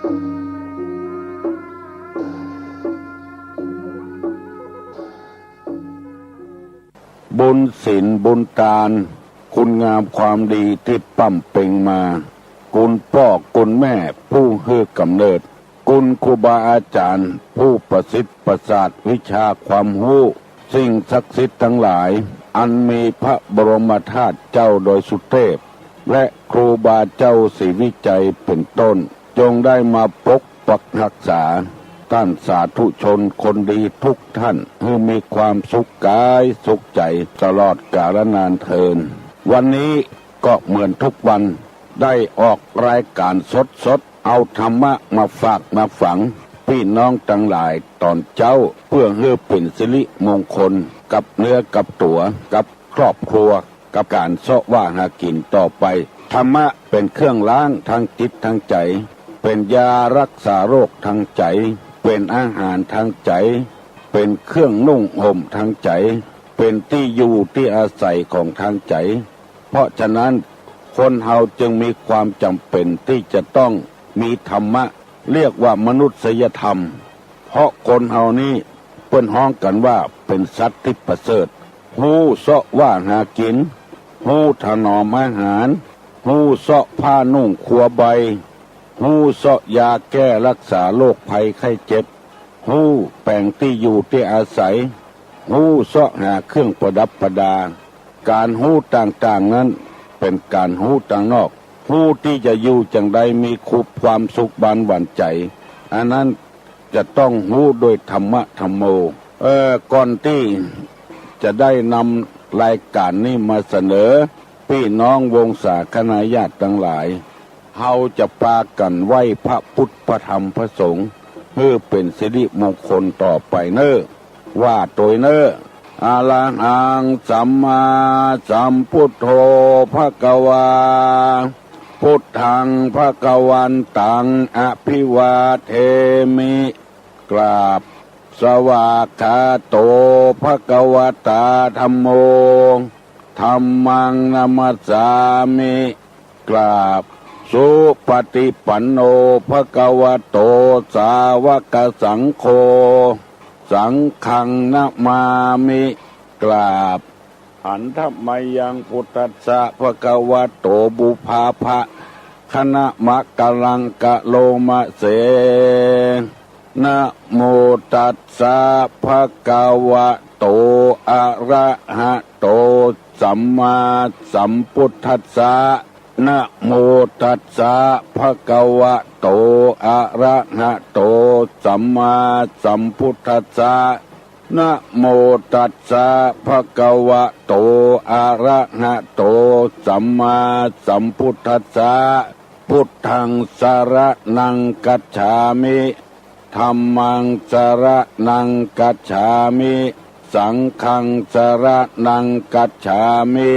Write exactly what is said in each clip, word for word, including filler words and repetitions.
บุญศีลบุญตาน คุณงามความดีตี้ปล้ำเป็งมา คุณป้อคุณแม่ผู้หื้อก๋ำเนิด คุณครูบาอาจ๋ารย์ผู้ประสิทธิ์ประสาทวิชาความฮู้ สิ่งศักดิ์สิทธิ์ตังหลาย อันมีพระบรมธาตุเจ้าดอยสุเทพ และครูบาเจ้าศรีวิชัยเป๋นต้น จงได้มาปกปักฮักษา ต้านสาธุชนคนดีทุกท่าน หื้อมีความสุขก๋ายสุขใจ๋ตลอดกาลนานเทอญ วันนี้ก็เหมือนทุกวัน ได้ออกรายก๋านสดๆ เอาธรรมะมาฝากมาฝังปี้น้องตังหลายต๋อนเจ๊า เปื้อหื้อเป๋นสิริมงคลกับเนื้อกับตั๋ว กับครอบครัว กับก๋านเซาะว่าหากิ๋นต่อไป ธรรมะเป๋นเครื่องล้างตางจิตตางใจ๋ เป๋นยาฮักษาโรคตางใจ๋ เป๋นอาหารตางใจ๋ เป๋นเครื่องนุ่งห่มตางใจ๋ เป๋นตี้อยู่ตี้อาศัยของตางใจ๋ เพราะฉะนั้นคนเฮาจึงมีความจ๋ำเป๋นตี้จะต้องมีธรรมะ เรียกว่ามนุษยธรรม เพราะคนเฮานี้เปิ้นฮ้องกั๋นว่าเป๋นสัตว์ตี้ประเสริฐ ฮู้เซาะว่าหากิ๋น ฮู้ถนอมอาหาร ฮู้เซาะผ้านุ่งครัวใบ ฮู้เซาะยาแก้ฮักษาโรคภัยไข้เจ็บ ฮู้แป๋งตี้อยู่ตี้อาศัย ฮู้เซาะหาเครื่องประดับประดา ก๋านฮู้ต่างๆ นั้นเป๋นก๋านฮู้ตางนอก ฮู้ตี้จะอยู่จั๋งใดมีความสุขบานหวั่นใจ๋ อันนั้นจะต้องฮู้โดยธรรมะธัมโม เออ ก่อนตี้จะได้นำรายก๋านนี้มาเสนอ ปี้น้องวงศาคณาญาติตังหลาย เฮาจะปากั๋นไหว้พระพุทธพระธรรมพระสงฆ์ หื้อเป๋นสิริมงคลต่อไปเน่อ ว่าตวยเน่อ อะระหังสัมมาสัมพุทโธ ภะคะวา พุทธัง ภะคะวันตัง อะภิวาเทมิ กราบ สวากขาโต ภะคะวะตา ธัมโม ธัมมัง นะมัสสามิ กราบ สุปะติปันโน ภะคะวะโต สาวกสังโฆ สังฆัง นะมามิ กราบ หันทะมะยัง พุทธัสสะ ภะคะวะโต ปุพพาภะคะนะมะกะลังกะโลมะเส นะโมตัสสะ ภะคะวะโต อะระหะโต สัมมาสัมพุทธัสสะ นะโมตัสสะ ภะคะวะโต อะระหะโต สัมมาสัมพุทธัสสะ นะโมตัสสะ ภะคะวะโต อะระหะโต สัมมาสัมพุทธัสสะ พุทธัง สะระณัง คัจฉามิ ธัมมัง สะระณัง คัจฉามิ สังฆัง สะระณัง คัจฉามิ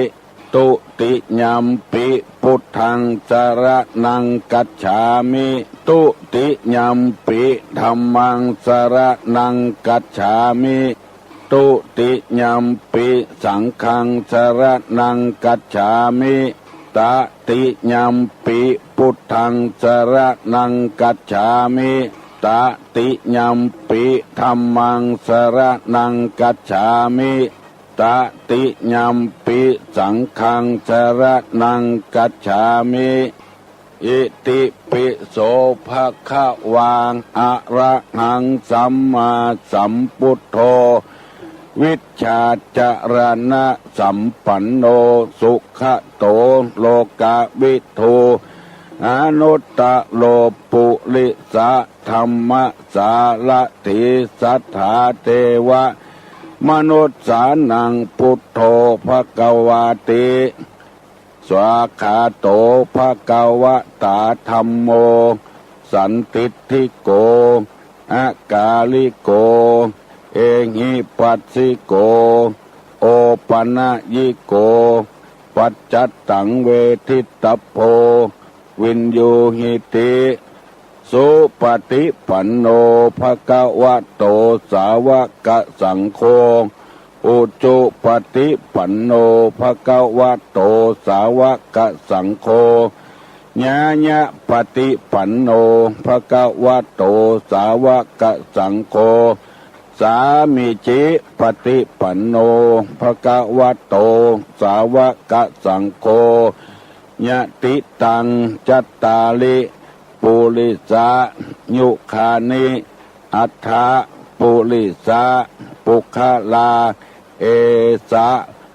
ตุติยัมปิ พุทธัง สะระณัง คัจฉามิ ตุติยัมปิ ธัมมัง สะระณัง คัจฉามิ ตุติยัมปิ สังฆัง สะระณัง คัจฉามิ ตะติยัมปิ พุทธัง สะระณัง คัจฉามิ ตะติยัมปิ ธัมมัง สะระณัง คัจฉามิ ตะติยัมปิ สังฆัง สะระณัง คัจฉามิ อิติปิโส ภะคะวา อะระหัง สัมมาสัมพุทโธ วิชชาจะรณะสัมปันโน สุขะโต โลกะวิทู อนุตตะโร ปุริสะธัมมะสารถี สัทธาเทวะมนุสสานัง พุทโธ ภะคะวาติ สวากขาโต ภะคะวะตา ธัมโม สันทิฏฐิโก อะกาลิโก เอหิปัสสิโก โอปะนะยิโก ปัจจัตตัง เวทิตตะโพ วิญญูหิติ สุปะติปันโน ภะคะวะโต สาวะกะสังโฆ อุจุปะติปันโน ภะคะวะโต สาวะกะสังโฆ ญาญาปฏิปันโน ภะคะวะโต สาวะกะสังโฆ สามีจิปฏิปันโน ภะคะวะโต สาวะกะสังโฆ ยะติตัง จัตตาริ ปุริสายุคานิ อัฏฐะ ปุริสา ปุคคลา เอสะ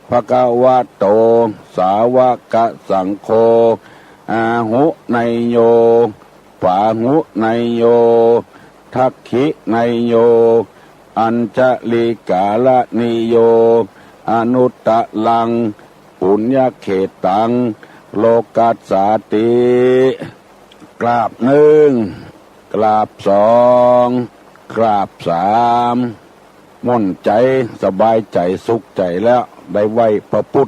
ภะคะวะโต สาวะกะสังโฆ อาหุเนยโย ปาหุเนยโย ทักขิเนยโย อัญชลีกาละนิโย อนุตตรัง ปุญญเขตตัง โลกัสสาติ กราบนึ่ง กราบสอง กราบสาม ม่วนใจ๋ สบายใจ๋ สุขใจ๋แล้ว ได้ไหว้พระพุทธ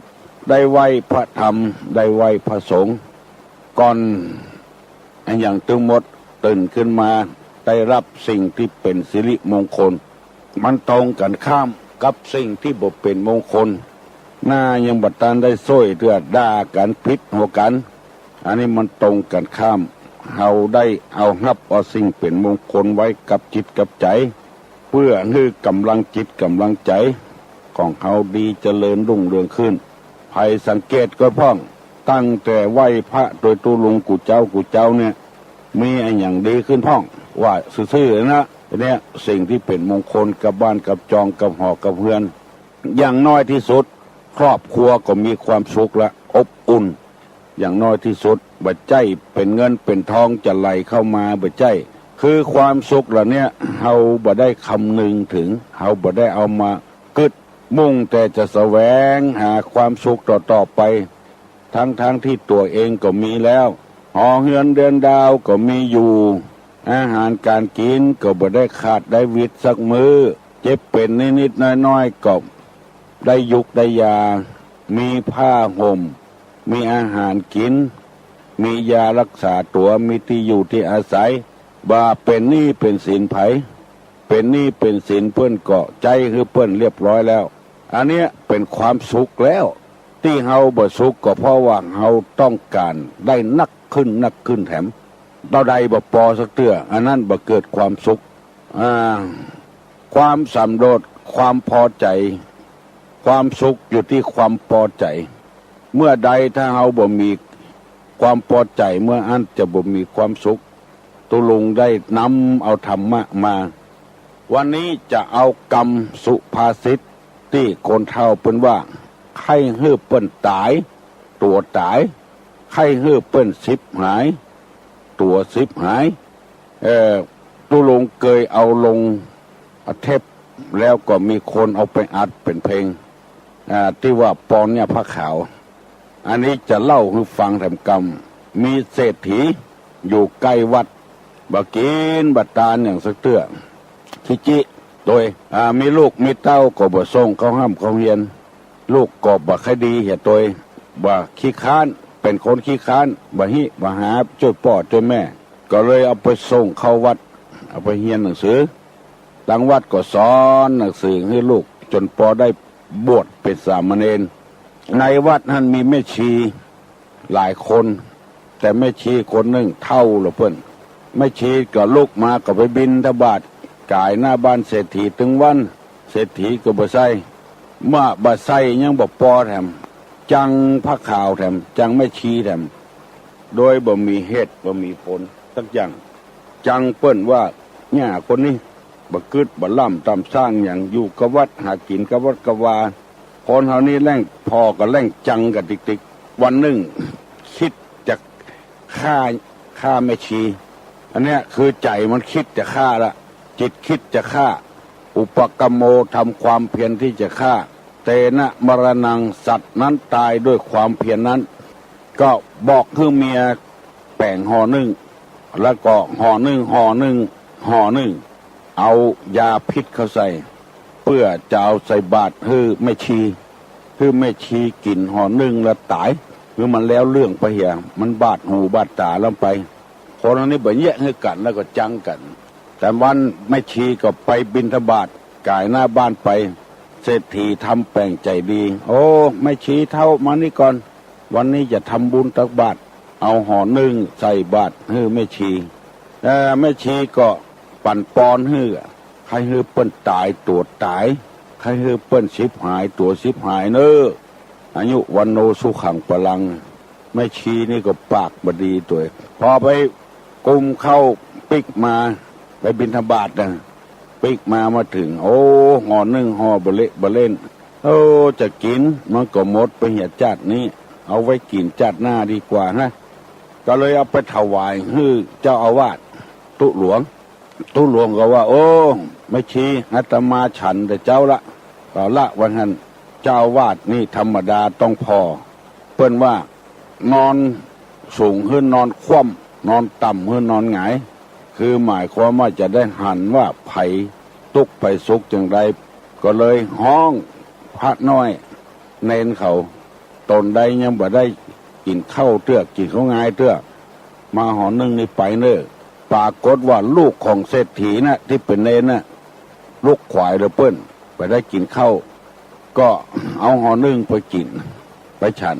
ได้ไหว้พระธรรม ได้ไหว้พระสงฆ์ ก่อน อันอย่างตึงหมด ตื่นขึ้นมา ได้ฮับสิ่งตี้เป๋นสิริมงคล มันตรงกั๋นข้ามกับสิ่งตี้บ่เป๋นมงคล หน้ายังบ่ตันได้ซ่อยเตื้อ ด่ากั๋น ผิดหัวกั๋น อันนี้มันตรงกั๋นข้าม เฮาได้เอาฮับเอาสิ่งเป๋นมงคลไว้กับจิตกับใจ๋ เปื้อหื้อก๋ำลังจิตก๋ำลังใจ๋ของเฮาดีเจริญรุ่งเรืองขึ้น ใผสังเกตก็พ่อง ตั้งแต่ไหว้พระโตยตุ๊ลุงกู้เจ๊ากู้เจ๊าเนี่ย มีอะหยังดีขึ้นพ่อง ว่าซื่อๆ นะ เนี่ย สิ่งตี้เป๋นมงคลกับบ้านกับจองกับหอกับเฮือน อย่างน้อยตี้สุด ครอบครัวก็มีความสุขละ อบอุ่น อย่างน้อยตี้สุด บ่ใจ้เป๋นเงินเป๋นทองจะไหลเข้ามา บ่ใจ้ คือความสุขเหล่าเนี้ย เฮาบ่ได้คำนึงเถิง เฮาบ่ได้เอามากึ๊ด มุ่งแต่จะแสวงหาความสุขต่อๆ ไป ทั้งๆ ตี้ตั๋วเองก็มีแล้ว หอเฮือนเดือนดาวก็มีอยู่ อาหารก๋านกิ๋นก็บ่ได้ขาดได้หวิดสักมื้อ เจ็บเป๋นนิดๆ น้อยๆ ก็ได้ยุกได้ยา มีผ้าห่ม มีอาหารกิ๋น มียาฮักษาตั๋ว มีตี้อยู่ตี้อาศัย บ่เป๋นหนี้เป๋นสินใผ เป๋นหนี้เป๋นสินเปิ้นก็ใจ๊หื้อเปิ้นเรียบร้อยแล้ว อันเนี้ยเป๋นความสุขแล้ว ตี้เฮาบ่สุขก็เพราะว่าเฮาต้องก๋านได้นักขึ้น นักขึ้นแถม เต้าใดบ่ปอสักเตื้อ อันนั้นบ่เกิดความสุข อ่า ความสันโดษ ความปอใจ๋ ความสุขอยู่ตี้ความปอใจ๋ เมื่อใดถ้าเฮาบ่มีความปอใจ๋ เมื่ออั้นจะบ่มีความสุข ตุ๊ลุงได้นำเอาธรรมะมา วันนี้จะเอากำสุภาษิตตี้คนเฒ่าเปิ้นว่า ใค่หื้อเปิ้นต๋าย ตั๋วต๋าย ใค่หื้อเปิ้นฉิบหาย ตั๋วฉิบหาย เอ่อ ตุ๊ลุงเกยเอาลงเทป แล้วก็มีคนเอาไปอัดเป๋นเพลง อ่า ตี้ว่าปอนเนี่ยผ้าขาว อันนี้จะเล่าหื้อฟังแถมกำ มีเศรษฐีอยู่ใก้วัด บ่กิ๋นบ่ตานอย่างสักเตื้อ ขี้จิโตย อ่า มีลูกมีเต้าก็บ่ส่งเข้าฮ่ำเข้าเฮียน ลูกก็บ่ใค่ดีเหียโตย บ่ขี้คร้าน เป๋นคนขี้คร้าน บ่หิบ่หาจ้วยป้อจ้วยแม่ ก็เลยเอาไปส่งเข้าวัด เอาไปเฮียนหนังสือ ตังวัดก็สอนหนังสือหื้อลูก จ๋นปอได้บวชเป๋นสามเณร ในวัดหั้นมีแม่ชีหลายคน แต่แม่ชีคนนึ่งเฒ่าแล้วเปิ้น แม่ชีก็ลุกมาก็ไปบิณฑบาต ก๋ายหน้าบ้านเศรษฐีตึงวัน เศรษฐีก็บ่ใส่ เมื่อบ่ใส่ยังบ่ปอแถม จังผ้าขาวแถม จังแม่ชีแถม โดยบ่มีเหตุบ่มีผลสักอย่าง จังเปิ้นว่า เนี่ย คนนี้บ่กึ๊ดบ่ล่ำต่ำสร้างหยัง อยู่กับวัด หากิ๋นกับวัดกับวา คนเฮานี้แล่งผ่อก็แล่งจังกั๋นติ๊กๆ วันนึ่ง กึ๊ดจะฆ่า ฆ่าแม่ชี อันเนี้ยคือใจ๋มันกึ๊ดจะฆ่าละ จิตกึ๊ดจะฆ่า อุปกรรมโม ทำความเพียรตี้จะฆ่า เตนะมรณัง สัตว์นั้นต๋ายด้วยความเพียรนั้น ก็บอกหื้อเมียแป๋งห่อนึ่ง แล้วก็ห่อนึ่ง ห่อนึ่ง ห่อนึ่ง เอายาพิษเข้าใส่ เปื้อจะเอาใส่บาตรหื้อแม่ชี หื้อแม่ชีกิ๋นห่อนึ่งแล้วต๋าย หื้อมันแล้วเรื่องไปเหีย มันบาดหูบาดต๋าลำไป คนอันนี้บ่แยะหื้อกั๋นแล้วก็จังกั๋น แต่วันแม่ชีก็ไปบิณฑบาต ก๋ายหน้าบ้านไป เศรษฐีทำแป๋งใจ๋ดี โอ้ แม่ชีเฒ่ามานี่ก่อน วันนี้จะทำบุญตักบาตร เอาห่อนึ่งใส่บาตรหื้อแม่ชี เอ่อ แม่ชีก็ปั๋นปอนหื้อ ใค่หื้อเปิ้นต๋ายตั๋วต๋าย ใค่หื้อเปิ้นฉิบหายตั๋วฉิบหายเน่อ อายุ วัณโณ สุขัง พลัง แม่ชีนี่ก็ปากบ่ดีตวย พอไปกุมข้าวปิ๊กมา ไปบิณฑบาตนะ ปิ๊กมา มาเถิง โอ้ ห่อนึ่งห่อบ่เละบ่เล่น โอ้ จะกิ๋นมันก็หมดไปเหียจ้าดนี้ เอาไว้กิ๋นจ้าดหน้าดีกว่านะ ก็เลยเอาไปถวายหื้อเจ้าอาวาสตุ๊หลวง ตุ๊หลวงก็ว่า โอ้ แม่ชี อาตมาฉันแต่เจ๊าละ ก็ละว่าหั้น เจ้าอาวาสนี่ธรรมดาต้องผ่อ เปิ้นว่านอนสูงหื้อนอนคว่ำ นอนต่ำหื้อนอนหงาย คือหมายความว่าจะได้หันว่าใผตุ๊กข์ใผสุขอย่างใด ก็เลยฮ้องพระน้อย เณรเขา ต๋นใดยังบ่ได้กิ๋นข้าวเตื้อ กิ๋นข้าวงายเตื้อ มาห่อนึ่งนี้ไปเน่อ ปรากฏว่าลูกของเศรษฐีน่ะ ตี้เป๋นเณรน่ะ ลุกขวายเลยเปิ้น บ่ได้กิ๋นข้าว ก็เอาห่อนึ่งไปกิ๋น ไปฉัน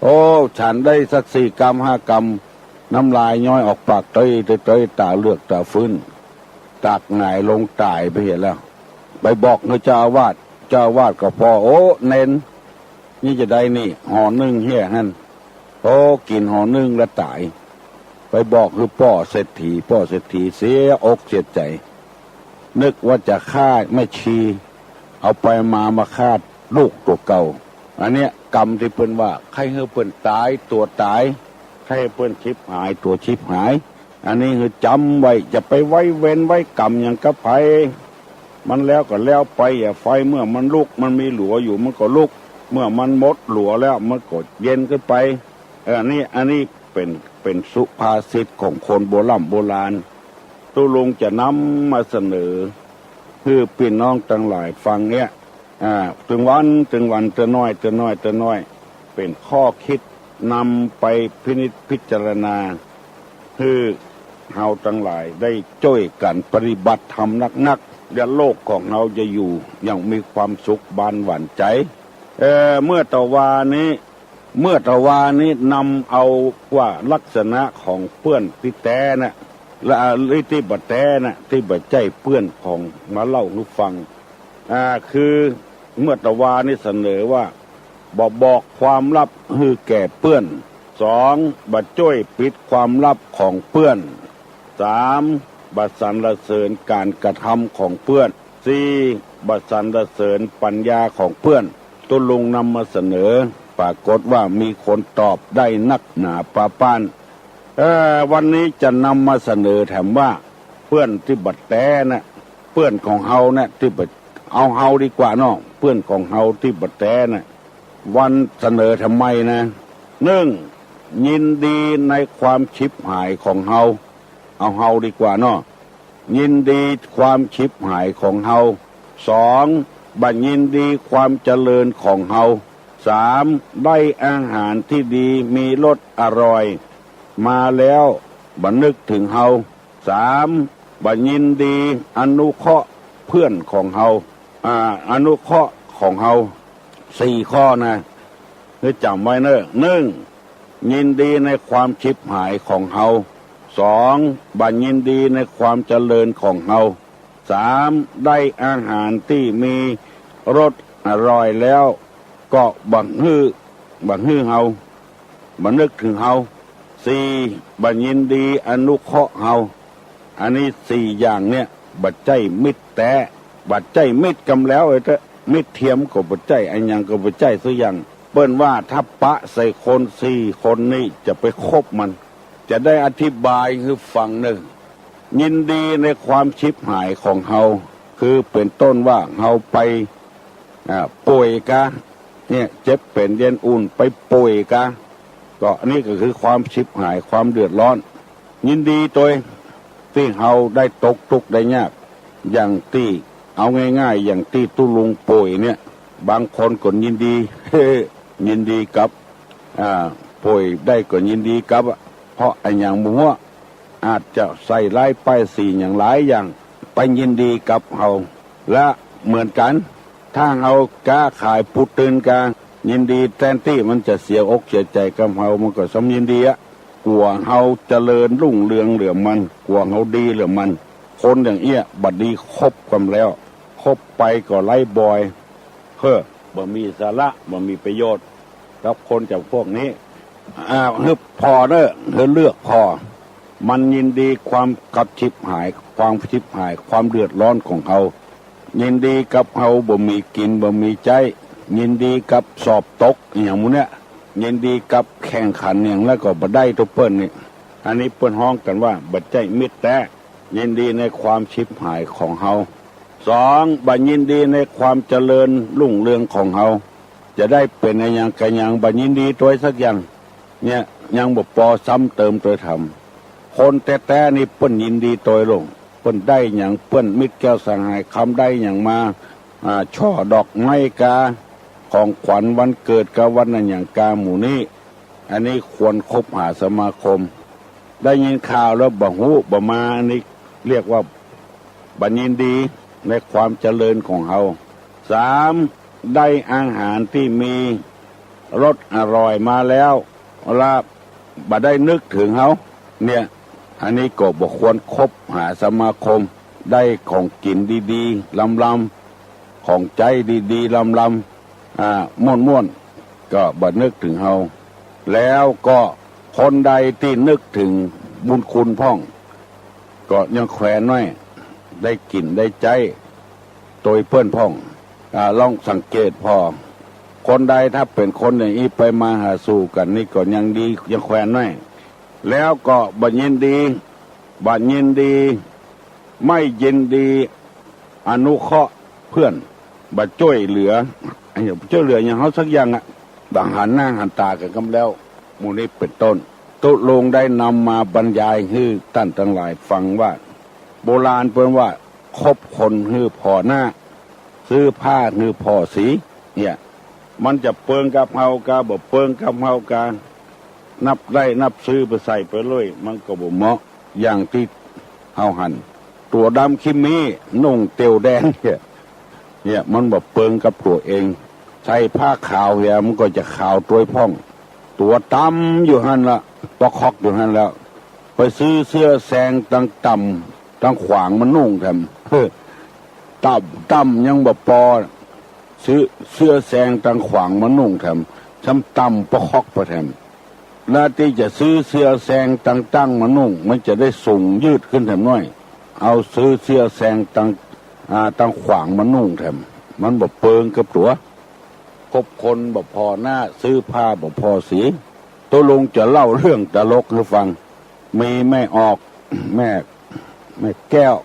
โอ้ ฉันได้สักสี่กำห้ากำ น้ำลายย้อยออกปากเต๊ยเต๊ยเต๊ย ต๋าเหลือกต๋าฟื้น ตากหงายลงต๋ายไปเหียแล้ว ไปบอกหื้อเจ้าอาวาส เจ้าอาวาสก็ผ่อ โอ้ เณร นี่จะใดนี่ ห่อนึ่งเหียหั้น โอ้ กิ๋นห่อนึ่งแล้วต๋าย ไปบอกหื้อป้อเศรษฐี ป้อเศรษฐีเสียอกเสียใจ๋ นึกว่าจะฆ่าแม่ชี เอาไปมามาฆ่าลูกตั๋วเก่า อันเนี้ยกรรมตี้เปิ้นว่า ใค่หื้อเปิ้นต๋ายตั๋วต๋าย ใค่หื้อเปิ้นฉิบหายตั๋วฉิบหาย อันนี้หื้อจ๋ำไว้ จะไปไว้เวรไว้กรรมหยังกับใผ มันแล้วก็แล้วไป อย่าใฝ่ เมื่อมันลุก มันมีหลัวอยู่มันก็ลุก เมื่อมันหมดหลัวแล้วมันก็เย็นขึ้นไป เออ อันนี้ อันนี้เป๋น เป๋นสุภาษิตของคนโบร่ำโบราณ ตุ๊ลุงจะนำมาเสนอ หื้อปี้น้องตังหลายฟังเนี่ย อ่า ตึงวัน ตึงวัน เตื้อน้อย เตื้อน้อย เตื้อน้อย เป๋นข้อคิดนำไปพินิจพิจารณา หื้อเฮาตังหลายได้จ้วยกั๋นปฏิบัติธรรมนักๆ เดี๋ยวโลกของเฮาจะอยู่อย่างมีความสุขบานหวานใจ๋ เอ่อ เมื่อตะวานี้ เมื่อตะวานี้นำเอาว่าลักษณะของเปื้อนตี้แต๊น่ะ และตี้บ่แต๊น่ะ ตี้บ่ใจ้เปื้อนของมาเล่าหื้อฟัง อ่า คือเมื่อตะวานี้เสนอว่า บ่บอกความลับหื้อแก่เปื้อน สอง บ่จ้วยปิดความลับของเปื้อน สาม บ่สรรเสริญการกระทำของเปื้อน สี่ บ่สรรเสริญปัญญาของเปื้อน ตุ๊ลุงนำมาเสนอ ปรากฏว่ามีคนตอบได้นักหนาปาป๊าน เอ่อ วันนี้จะนำมาเสนอแถมว่า เปื้อนตี้บ่แต๊น่ะ เปื้อนของเฮาน่ะ ตี้บ่ เอาเฮาดีกว่าเนาะ เปื้อนของเฮาตี้บ่แต๊น่ะ วันเสนอแถมใหม่นะ นึ่ง ยินดีในความฉิบหายของเฮา เอาเฮาดีกว่าเนาะ ยินดีความฉิบหายของเฮา สอง บ่ยินดีความเจริญของเฮา สาม ได้อาหารตี้ดีมีรสอร่อยมาแล้วบ่นึกเถิงเฮา สาม บ่ยินดีอนุเคราะห์เปื้อนของเฮา อ่า อนุเคราะห์ของเฮา สี่ข้อนะ หื้อจ๋ำไว้เน่อ นึ่ง ยินดีในความฉิบหายของเฮา สอง บ่ยินดีในความเจริญของเฮา สาม ได้อาหารตี้มีรสอร่อยแล้ว ก็บ่หื้อ บ่หื้อเฮา บ่นึกเถิงเฮา สี่ บ่ยินดีอนุเคราะห์เฮา อันนี้สี่อย่างเนี่ย บ่ใจ้มิตรแต๊ บ่ใจ้มิตรกำแล้วเอ้ยเต๊อะ มิตรเทียมก็บ่ใจ้ อะหยังก็บ่ใจ้สักอย่าง เปิ้นว่าถ้าปะใส่คนสี่คนนี่จะไปคบมัน จะได้อธิบายหื้อฟังเน่อ ยินดีในความฉิบหายของเฮา คือเป๋นต้นว่าเฮาไป อ่า ป่วยกา เนี่ย เจ็บเป๋นเย็นอุ่น ไปป่วยกา ก็อันนี้ก็คือความฉิบหาย ความเดือดร้อน ยินดีตวยตี้เฮาได้ตกตุ๊กข์ได้ยาก อย่างตี้ เอาง่ายๆ อย่างตี้ตุ๊ลุงป่วยเนี่ย บางคนก็ยินดี ยินดีกับ อ่า ป่วยได้ก็ยินดีกับอะ เพราะอะหยังบ่ฮู้ อาจจะใส่ร้ายป้ายสีหยังหลายอย่าง ไปยินดีกับเฮา และเหมือนกั๋น ถ้าเฮาก๊าขายปู๊ดตื่นกา ยินดี แตนตี้มันจะเสียอกเสียใจ๋กับเฮา มันก็ส่ำยินดีอะ กั๋วเฮาเจริญรุ่งเรืองเหลือมัน กั๋วเฮาดีเหลือมัน คนอย่างเอี้ยบ่ดีคบกำแล้ว คบไปก็ไร้บอย เฮ้อ บ่มีสาระ บ่มีประโยชน์ กับคนจำพวกนี้ อ่า หื้อผ่อเน่อ หื้อเลือกผ่อ มันยินดีความกระฉิบหาย ความฉิบหาย ความเดือดร้อนของเฮา ยินดีกับเฮาบ่มีกิ๋นบ่มีใจ๊ ยินดีกับสอบตกอะหยังหมู่เนี้ย ยินดีกับแข่งขันหยังแล้วก็บ่ได้ตุ๊เปิ้นนี่ อันนี้เปิ้นฮ้องกั๋นว่าบ่ใจ้มิตรแต๊ ยินดีในความฉิบหายของเฮา สอง บ่ยินดีในความเจริญรุ่งเรืองของเฮา จะได้เป๋นอะหยังกะหยัง บ่ยินดีตวยสักอย่าง เนี่ย ยังบ่ปอ ซ้ำเติมตวยแถม คนแต๊ๆ นี่เปิ้นยินดีตวยโลก เปิ้นได้หยัง เปิ้นมิตรแก้วสหายคำได้หยังมา อ่า ช่อดอกไม้กา ของขวัญวันเกิดกา วันอะหยังกา หมู่นี้ อันนี้ควรคบหาสมาคม ได้ยินข่าวแล้วบ่ฮู้บ่มา อันนี้เรียกว่าบ่ยินดีในความเจริญของเฮา สาม ได้อาหารตี้มีรสอร่อยมาแล้ว ละบ่ได้นึกเถิงเฮา เนี่ย อันนี้ก็บ่ควรคบหาสมาคม ได้ของกิ๋นดีๆ ลำๆ ของใจ๊ดีๆ ลำๆ อ่า ม่วนๆ ก็บ่นึกเถิงเฮา แล้วก็คนใดตี้นึกเถิงบุญคุณพ่อง ก็ยังแควนน้อย ได้กิ๋นได้ใจ๊ตวยเปิ้นพ่อง อ่า ลองสังเกตผ่อ คนใดถ้าเป๋นคนอย่างอี้ไปมาหาสู่กั๋นนี่ก็ยังดี ยังแควนน้อย แล้วก็บ่ยินดี บ่ยินดี ไม่ยินดีอนุเคราะห์เพื่อน บ่จ้วยเหลือ บ่จ้วยเหลือหยังเฮาสักอย่างอะ บ่หันหน้าหันต๋ากั๋นกำแล้ว หมู่นี้เป๋นต้น ตุ๊ลุงได้นำมาบรรยายหื้อต้านตังหลายฟังว่า โบราณเปิ้นว่า คบคนหื้อผ่อหน้า ซื้อผ้าหื้อผ่อสี เนี่ย มันจะเปิงกับเฮากา บ่เปิงกับเฮากา นับได้นับซื้อไปใส่ไปเลย มันก็บ่เหมาะ อย่างตี้เฮาหัน ตั๋วดำขี้เมี้ย นุ่งเตียวแดงเนี่ย เนี่ย มันบ่เปิงกับตั๋วเอง ใส่ผ้าขาวเหีย มันก็จะขาวตวยพ่อง ตั๋วตำอยู่หั้นละ ปะคอกอยู่หั้นแล้ว ไปซื้อเสื้อแซงตังต่ำตังขวางมานุ่งแถม เฮ้อ ต่ำ ต่ำยังบ่ปอ ซื้อเสื้อแซงตังขวางมานุ่งแถม ซ้ำต่ำปะคอกไปแถม และตี้จะซื้อเสื้อแซงตังตั้งมานุ่ง มันจะได้สูงยืดขึ้นแถมหน้อย เอาซื้อเสื้อแซงตัง อ่า ตังขวางมานุ่งแถม มันบ่เปิงกับตั๋ว คบคนบ่ผ่อหน้า ซื้อผ้าบ่ผ่อสี ตุ๊ลุงจะเล่าเรื่องตลกหื้อฟัง มีแม่ออก แม่ แม่แก้ว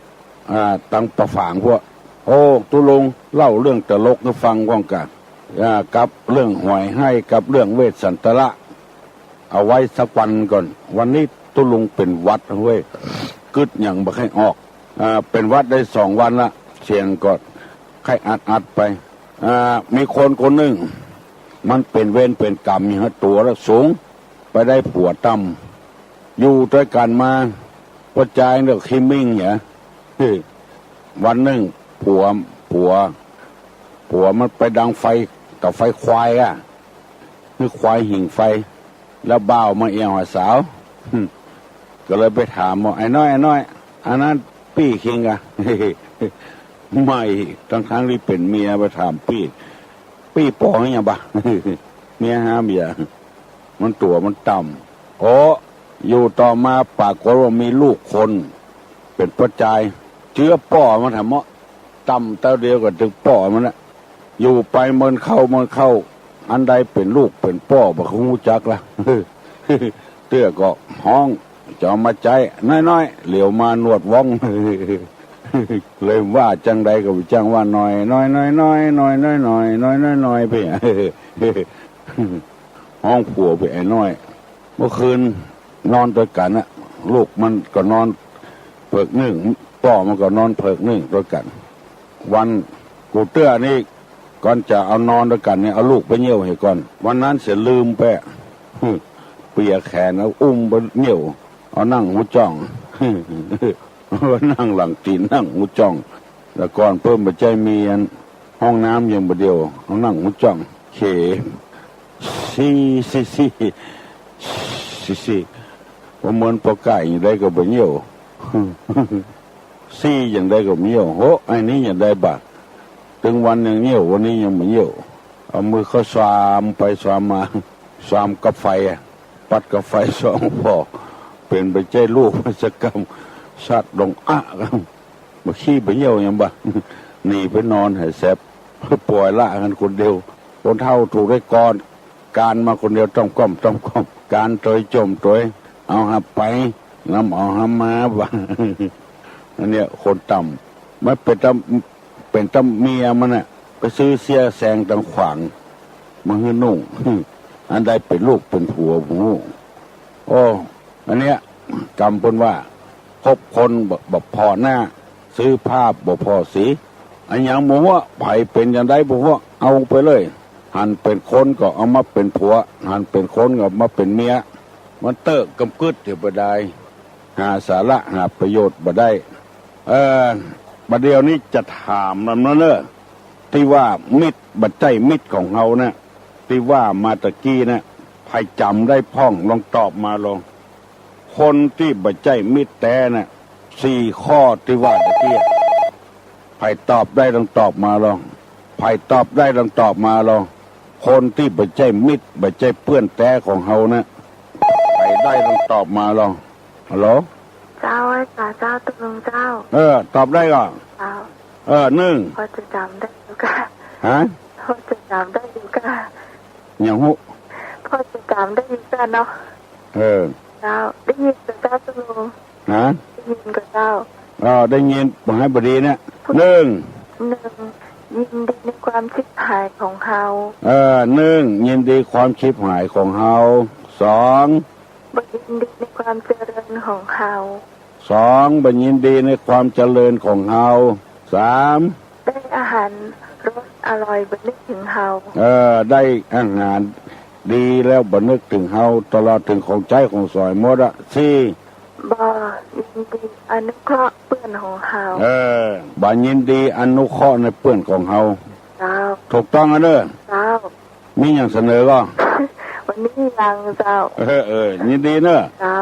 อ่า ตังป่าฝางพวก โอ้ ตุ๊ลุงเล่าเรื่องตลกหื้อฟังก่อนกะ อ่า กับเรื่องหวยไฮ้ กับเรื่องเวสสันตละ เอาไว้สักวันก่อน วันนี้ตุ๊ลุงเป๋นหวัดเว้ย กึ๊ดหยังบ่ใค่ออก อ่า เป๋นหวัดได้สองวันละ เสียงก็ไข้อัดๆ ไป อ่า มีคนคนนึ่ง มันเป๋นเวรเป๋นก๋รรมหยัง ตั๋วละสูง ไปได้ผัวต่ำ อยู่ตวยกั๋นมา ป้อจายเน่อขี้มิ่งเหีย วันนึ่ง ผัว ผัว ผัวมันไปดังไฟ ต่อไฟควายอะ หื้อควายหิ่งไฟ แล้วบ่าวมาแอ่วหาสาว ก็เลยไปถามว่า ไอ้น้อย ไอ้น้อย อันนั้นปี้คิงอะ ไม่ ตังๆ ตี้เป๋นเมียไปถามปี้ ปี้ป้อหยังบ่า เมียหาเมีย มันตั๋วมันต่ำ โอ้ อยู่ต่อมาปรากฏว่ามีลูกคน เป๋นป้อจาย เจื้อป้อมันแถมเนาะ ต่ำเต้าเดียวก็ตึงป้อมันละ อยู่ไปเมินเข้าเมินเข้า อันใดเป๋นลูกเป๋นป้อบ่ฮู้จักละ เตื้อก็ฮ้อง จะเอามาใจ๊ น้อยๆ เหลียวมาหนวดว่อง เลยว่าจังใดก็บ่จังว่าน้อย น้อยๆ ๆ ๆ ๆ ไป ฮ้องผัวไป ไอ้น้อย เมื่อคืนนอนตวยกั๋นน่ะ ลูกมันก็นอนเผิกนึ่ง ป้อมันก็นอนเผิกนึ่งตวยกั๋น วันกูเตื้อนี่ ก่อนจะเอานอนตวยกั๋นนี่ เอาลูกไปเยี่ยวหื้อก่อน วันนั้นเสียลืมไป เปียแขน เอาอุ้มไปเยี่ยว เอานั่งหูจ้อง นั่งหลังตี๋น นั่งหูจ้อง แต่ก่อนเปิ้นบ่ใจ้มีอันห้องน้ำยังบ่เดียว เอานั่งหูจ้อง เข ซี้ ซี้ ซี้ ซี้ ซี้ บ่เหมือนป้อก้าอย่างใดก็บ่เยี่ยว ซี้อย่างใดก็บ่เยี่ยว โห ไอ้นี้อย่างใดบ่า ตึงวันยังเยี่ยว วันนี้ยังบ่เยี่ยว เอามือเข้าสามไปสามมา สามกับไฟอะ ปัดกับไฟสองผ่อ เป๋นบ่ใจ้ลูกสักกำ ซัดลงอะ บ่ขี้บ่เยี่ยวหยังบ่า หนีไปนอนหายแสบ ป่อยละหั้นคนเดียว คนเฒ่าถูกได้ก่อน ก๋านมาคนเดียว ต้อมก้อม ต้อมก้อม ก๋านตวยจ่มตวย เอาหับไป นำเอาหับมาบ่า อันเนี้ยคนต่ำ มันเป๋นตำ เป๋นตำเมียมันน่ะ ไปซื้อเสี้ยแซงตังขวาง มาหื้อนุ่ง อันใดเป๋นลูกเป๋นผัวบ่ฮู้ โอ้ อันเนี้ย กำเปิ้นว่า คบคนบ่ บ่ผ่อหน้า ซื้อผ้าบ่ผ่อสี อะหยังบ่ฮู้ ใผเป๋นอย่างใดบ่ฮู้ เอาไปเลย หันเป๋นคนก็เอามาเป๋นผัว หันเป๋นคนก็เอามาเป๋นเมีย มันเต๊อะกำกึดอยู่บ่ได้ หาสาระหาประโยชน์บ่ได้ เอ่อ บ่าเดี่ยวนี้จะถามนำเนาะ ตี้ว่ามิตรบ่ใจ้มิตรของเฮาเนี่ย ตี้ว่ามาตะกี้เนี่ย ใผจ๋ำได้พ่อง ลองตอบมาลอง คนตี้บ่ใจ้มิตรแต๊เนี่ย สี่ข้อตี้ว่าตะกี้ ใผตอบได้ลองตอบมาลอง ใผตอบได้ลองตอบมาลอง คนตี้บ่ใจ้มิตร บ่ใจ้เปื้อนแต๊ของเฮาเนี่ย ใผได้ลองตอบมาลอง ฮัลโหล เจ้า ไหว้สาเจ้า ตุ๊ลุงเจ้า เออ ตอบได้ก่อ เจ้า เออ นึ่ง พอจะจ๋ำได้อยู่ก่ะ ฮะ พอจะจ๋ำได้อยู่ก่ะ หยังฮู้ พอจะจ๋ำได้อยู่ก่ะเนาะ เออ เจ้า ได้ยินก่ะเจ้า ตุ๊ลุง ฮะ ได้ยินก่ะเจ้า เออ ได้ยิน บ่าหื้อบ่ดีเนี่ย นึ่ง นึ่ง ยินดีในความฉิบหายของเฮา เออ นึ่ง ยินดีความฉิบหายของเฮา สอง บ่ยินดีในความเจริญของเฮา สอง บ่ยินดีในความเจริญของเฮา สาม ได้อาหารรสอร่อยบ่นึกถึงเฮา เออ ได้อาหารดีแล้วบ่นึกถึงเฮา ตลอดเถิงของใจ๊ของสอยหมดอะ สี่ บ่ยินดีอนุเคราะห์เปื้อนของเฮา เออ บ่ยินดีอนุเคราะห์ในเปื้อนของเฮา เจ้า ถูกต้องอะเน้อ เจ้า มีหยังเสนอก่อ วันนี้ยังเจ้า เออ เออ ยินดีเน้อ เจ้า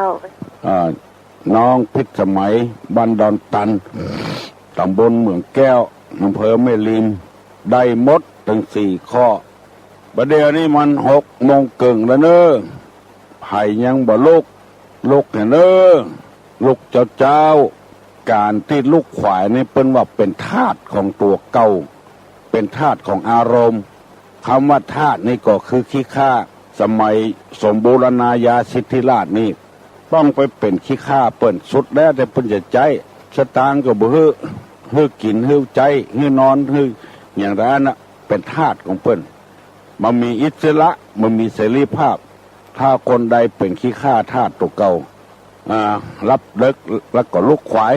อ่า น้องพิษสมัย บ้านดอนตัน ตำบลเหมืองแก้ว อำเภอแม่ริม ได้หมดตึงสี่ข้อ บ่าเดี่ยวนี้มันหกโมงเกิ่งแล้วเน้อ ใผยังบ่ลุก ลุกแหน่เน้อ ลุกเจ๊าๆ ก๋านตี้ลุกขวายนี่เปิ้นว่าเป๋นธาตุของตั๋วเก่า เป๋นธาตุของอารมณ์ กำว่าธาตุนี่ก็คือขี้ข้า สมัยสมบูรณาญาสิทธิราชนี่ ต้องไปเป๋นขี้ข้าเปิ้น สุดแล้วแต่เปิ้นจะใจ๊ สตางค์ก็บ่หื้อ หื้อกิ๋น หื้อใจ๊ หื้อนอน หื้อหยังตะอั้นน่ะ เป๋นธาตุของเปิ้น บ่มีอิสระ บ่มีเสรีภาพ ถ้าคนใดเป๋นขี้ข้าธาตุตั๋วเก่า อ่า ลับเดิ็กแล้วก็ลุกขวาย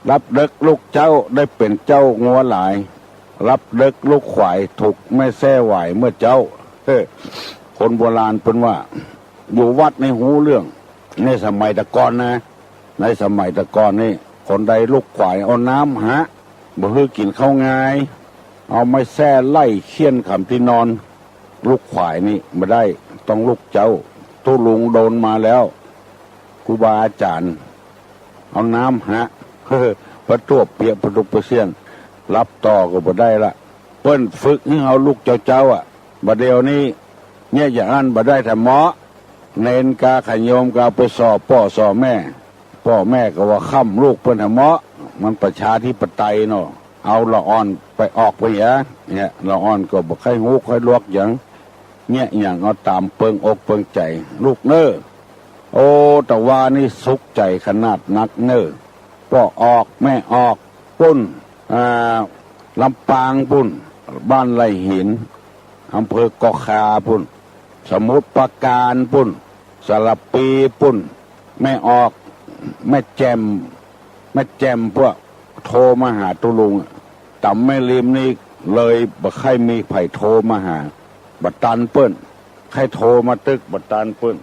ลับเดิ็กลุกเจ๊า ได้เป๋นเจ๊างัวหลาย ลับเดิ็กลุกขวาย ถูกแม่แส้หวายเมื่อเจ๊า เฮ้อ คนโบราณเปิ้นว่า อยู่วัดนี่ฮู้เรื่อง ในสมัยแต่ก่อนนะ ในสมัยแต่ก่อนนี่ คนใดลุกขวายเอาน้ำหะ บ่หื้อกิ๋นข้าวงาย เอาไม้แส้ไล่เฆี่ยนขำตี้นอน ลุกขวายนี่บ่ได้ ต้องลุกเจ๊า ตุ๊ลุงโดนมาแล้ว ครูบาอาจ๋ารย์ เอาน้ำหะ ปะตวบเปียกปะตุกปะเสี้ยน ลับต่อก็บ่ได้ละ เปิ้นฝึกหื้อเฮาลุกเจ๊าๆ อะ บ่าเดี่ยวนี้ เยียะอย่างอั้นบ่ได้แท้เหมาะ เณรกาขะโยมกาไปส่อป้อส่อแม่ ป้อแม่ก็ว่าค่ำลูกเปิ้นแท้เหมาะ มันประชาธิปไตยเนาะ เอาละอ่อนไปออกไปเหีย เนี่ย ละอ่อนก็บ่ใค่ฮู้ใค่ลวกหยัง เยียะอย่างเอาต๋ามเปิงอกเปิงใจ๋ ลูกเน้อ โอ้ ตะวานี้สุขใจ๋ขนาดนักเน้อ ป้อออกแม่ออก ปุ้น อ่า ลำปางปุ้น บ้านไร่หิน อำเภอเกาะคาปุ้น สมุทรปราการปุ้น สระบุรีปุ้น แม่ออก แม่แจ่ม แม่แจ่มพวกโทรมาหาตุ๊ลุงอะ ต๋ามแม่ริมนี่เลยบ่ใค่มีใผโทรมาหา บ่ตันเปิ้น ใค่โทรมาตึกบ่ตันเปิ้น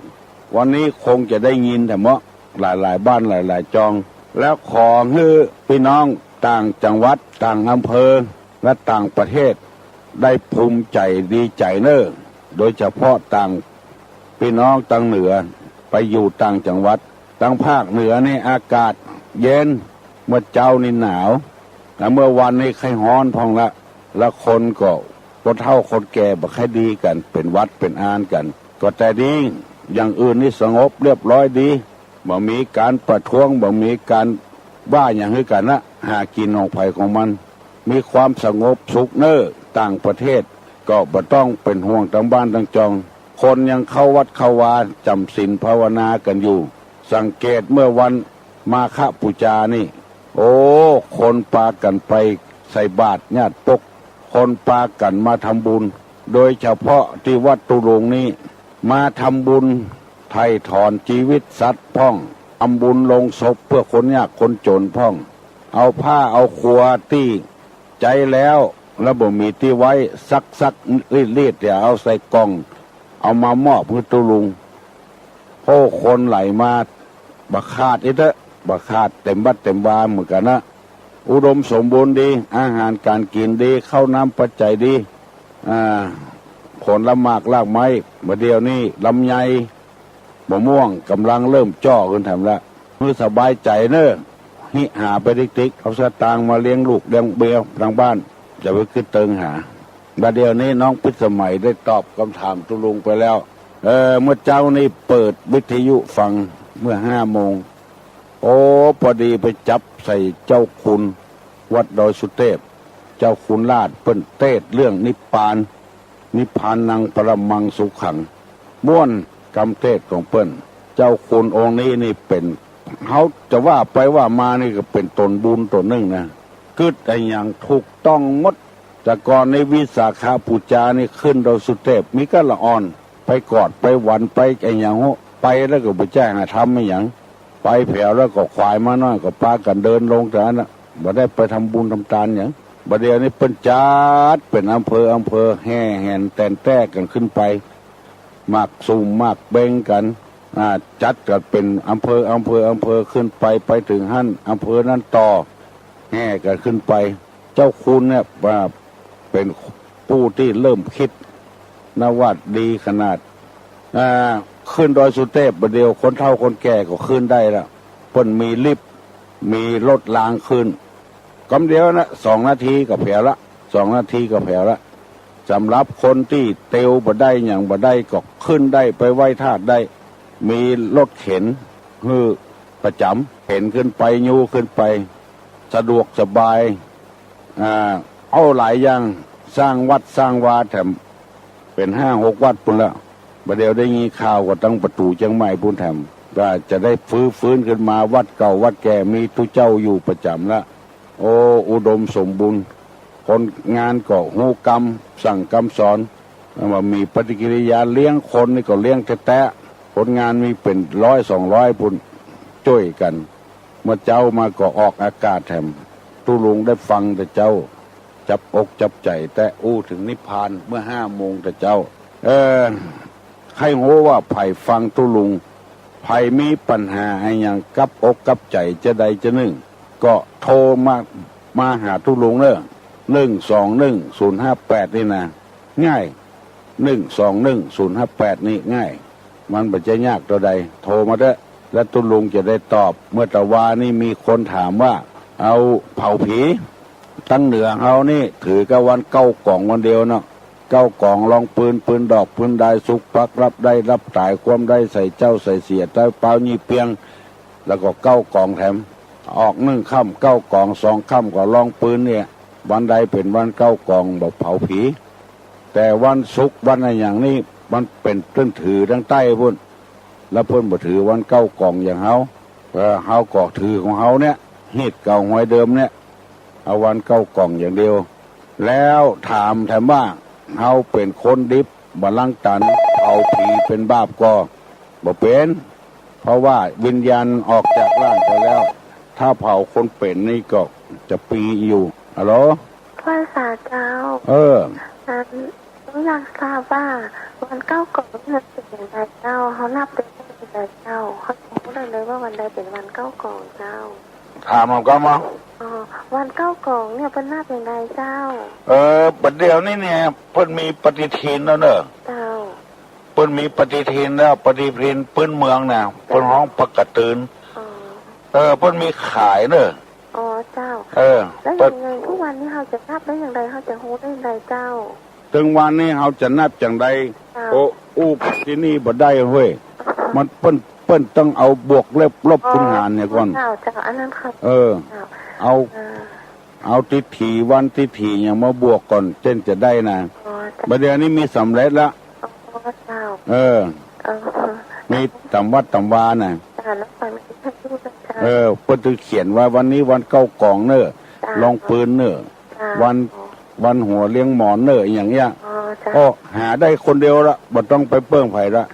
วันนี้คงจะได้ยินแท้เหมาะ หลายๆ บ้านหลายๆ จอง แล้วขอหื้อปี้น้องต่างจังหวัด ต่างอำเภอ และต่างประเทศ ได้ภูมิใจ๋ดีใจ๋เน้อ โดยเฉพาะต่าง ปี้น้องต่างเหนือ ไปอยู่ต่างจังหวัด ตังภาคเหนือนี่อากาศเย็น เมื่อเจ๊านี่หนาว แต่เมื่อวันนี่ใค่ฮ้อนพ่องละ และคนก็ คนเฒ่าคนแก่บ่ใค่ดีกั๋น เป๋นหวัดเป๋นอานกั๋น ก็แต่ดี อย่างอื่นนี่สงบเรียบร้อยดี บ่มีก๋านประท้วง บ่มีก๋านว่าหยังหื้อกั๋นนะ หากิ๋นของใผของมัน มีความสงบสุขเน่อ ต่างประเทศ ก็บ่ต้องเป๋นห่วงตังบ้านตังจอง คนยังเข้าวัดเข้าวา จ๋ำศีลภาวนากั๋นอยู่ สังเกตเมื่อวันมาฆปูจานี่ โอ้ คนปากั๋นไปใส่บาตรญาติปก คนปากั๋นมาทำบุญ โดยเฉพาะตี้วัดตุลุงนี่ มาทำบุญไถ่ถอนจีวิตสัตว์พ่อง ทำบุญโลงศพเปื้อคนยากคนจ๋นพ่อง เอาผ้าเอาครัวตี้ใจ๊แล้ว แล้วบ่มีตี้ไว้ ซักๆ รีดๆ เดี๋ยวเอาใส่ก่อง เอามามอบหื้อตุลุง โอ้ คนไหลมา บ่ขาดอีกเต๊อะ บ่ขาด เต๋มวัดเต๋มวาเหมือนกั๋นนะ อุดมสมบูรณ์ดี อาหารก๋านกิ๋นดี ข้าวน้ำปัจจัยดี อ่า ผลหมากรากไม้ บ่าเดี่ยวนี้ลำไย มะม่วง ก่ำลังเริ่มจ้อขึ้นแถมละ หื้อสบายใจ๋เน่อ หิหาไปติ๊กๆ เอาสตางค์มาเลี้ยงลูกเลี้ยงเมียตังบ้าน จะไปกึ๊ดเติงหา บ่าเดี่ยวนี้น้องพิสมัยได้ตอบกำถามตุลุงไปแล้ว เออ เมื่อเจ๊านี้เปิดวิทยุฟังเมื่อห้าโมง โอ้ ปอดีไปจับใส่เจ้าคุณวัดดอยสุเตพ เจ้าคุณราชเปิ้นเตสน์เรื่องนิพพาน นิพพานังปรมังสุขัง ม่วนกำเตสน์ของเปิ้น เจ้าคุณองค์นี้นี่เป๋น เฮาจะว่าไปว่ามานี่ก็เป๋นต๋นบุญต๋นนึ่งนะ กึ๊ดอะหยังถูกต้องหมด แต่ก่อนในวิสาขปูจานี่ขึ้นดอยสุเตพ มีก้าละอ่อน ไปกอดไปหวันไปอะหยัง ไปแล้วก็บ่ใจ้หาทำอะหยัง ไปแผวแล้วก็ขวายม้าน้อยก็ปากั๋นเดินลงแต่นั้นน่ะ บ่ได้ไปทำบุญทำตานหยัง บ่าเดี่ยวนี้เปิ้นจัดเป๋นอำเภออำเภอ แห่แหนแต๋นแต๊กั๋นขึ้นไป หมากสุมหมากเบงกั๋น อ่า จัดกั๋นเป๋นอำเภออำเภออำเภอขึ้นไป ไปเถิงหั้นอำเภอนั้นต่อ แห่กั๋นขึ้นไป เจ้าคุณเนี่ย อ่า เป๋นผู้ตี้เริ่มกึ๊ดนะว่าดีขนาด อ่า ขึ้นดอยสุเตพบ่าเดี่ยว คนเฒ่าคนแก่ก็ขึ้นได้ละ เปิ้นมีลิฟต์ มีรถรางขึ้น กำเดียวนะ สองนาทีก็แผวละ สองนาทีก็แผวละ สำหรับคนตี้เตียวบ่ได้หยังบ่ได้ก็ขึ้นได้ ไปไหว้ธาตุได้ มีรถเข็นหื้อประจ๋ำ เข็นขึ้นไป ยู้ขึ้นไป สะดวกสบาย อ่า เอาหลายอย่าง สร้างวัดสร้างวาแถม เป๋นห้าหกวัดปู้นละ บ่าเดี่ยวได้ยินข่าวก็ตังประตู๋เจียงใหม่ปู้นแถม ว่าจะได้ฟื้น ฟื้นขึ้นมา วัดเก่าวัดแก่มีตุ๊เจ้าอยู่ประจ๋ำละ โอ้ อุดมสมบูรณ์ คนงานก็ฮู้กำสั่งกำสอน ว่ามีปฏิกิริยาเลี้ยงคนนี่ก็เลี้ยงแต๊ๆ คนงานมีเป๋นร้อยสองร้อยปู้น จ้วยกั๋น เมื่อเจ๊ามาก็ออกอากาศแถม ตุ๊ลุงได้ฟังแต่เจ๊า จับอกจับใจ๋แต๊ อู้เถิงนิพพานเมื่อห้าโมงแต่เจ๊า เออ ใค่ฮู้ว่าใผฟังตุ๊ลุง ใผมีปัญหาอะหยังกับอกกับใจ๋จะใดจะนึ่ง ก็โทรมา มาหาตุ๊ลุงเน่อ หนึ่งสองหนึ่งศูนย์ห้าแปดนี่นะ ง่าย หนึ่งสองหนึ่งศูนย์ห้าแปดนี่ง่าย มันบ่ใจ้ยากเต้าใด โทรมาเต๊อะ แล้วตุ๊ลุงจะได้ตอบ เมื่อตะวานี้มีคนถามว่า เอาเผาผี ตังเหนือเฮานี่ถือก้าวันเก้ากองวันเดียวเนาะ เก้ากอง รองปืน ปืนดอก ปืนดาย สุก ปัก รับได้ รับต๋าย ความได้ ใส่เจ้า ใส่เสีย ใต้เป๊า ยี่เปียง แล้วก็เก้ากองแถม ออกนึ่งค่ำเก้ากอง สองค่ำก็รองปืนเนี่ย วันใดเป๋นวันเก้ากองบ่เผาผี แต่วันศุกร์วันอะหยังนี่มันเป๋นเปิ้นถือตังใต้ปู้น แล้วเปิ้นบ่ถือวันเก้ากองอย่างเฮา เออ เฮาก็ถือของเฮาเนี่ย ฮีตเก่าหวยเดิมเนี่ย เอาวันเก้ากองอย่างเดียว แล้วถามแถมว่า เฮาเป๋นคนดิบบ่ลังตัน เผาผีเป๋นบาปก่อ บ่เป๋น เพราะว่าวิญญาณออกจากร่างไปแล้ว ถ้าเผาคนเป๋นนี่ก็จะมีอยู่ ฮัลโหล พระสาเจ้า เออ อัน หนูอยากทราบว่าวันเก้ากองนี่มันเป๋นอย่างไรเจ้า เฮานับเดือนได้อย่างไรเจ้า เฮาจะฮู้ได้เลยว่าวันใดเป๋นวันเก้ากองเจ้า ถามเอาก่อนมา อ๋อ วันเก้ากองเนี่ยเปิ้นนับอย่างไรเจ้า เออ บัดเดี๋ยวนี้เนี่ย เปิ้นมีปฏิทินแล้วเนอะ เจ้า เปิ้นมีปฏิทินแล้ว ปฏิทินปื๊นเมืองน่ะ เปิ้นฮ้องปักกะตืน อ๋อ เออ เปิ้นมีขายเน่อ อ๋อ เจ้า เออ แล้ว เปิ้น ยังไง ทุกวันนี้เฮาจะนับได้อย่างไร เฮาจะฮู้ได้อย่างไรเจ้า ตึงวันนี้เฮาจะนับอย่างใด เจ้า โอ้ อู้ตี้นี่บ่ได้เฮ้ย อ๋อ มันเปิ้น เปิ้นต้องเอาบวกลบ ลบ อ๋อ คูณหารเนี่ยก่อน เจ้า เจ้า อันนั้นครับ เออ เจ้า เอา อ่า เอาทิฐิวันทิฐิหยังมาบวกก่อน เจ้นจะได้นะ อ๋อ เจ้า บ่าเดี่ยวนี้มีสำเร็จละ อ๋อ เจ้า เออ เออ มีต๋ามวัดต๋ามวาน่ะ เจ้า แล้วฟังที่ท่านพูดนะเจ้า เออ เปิ้นจะเขียนไว้วันนี้วันเก๊ากองเน่อ เจ้า ลองปืนเน่อ เจ้า วัน วันหัวเลี้ยงหมอนเน่อ อย่างเงี้ย อ๋อ เจ้า ก็หาได้คนเดียวละ บ่ต้องไปเปิ้งใผละ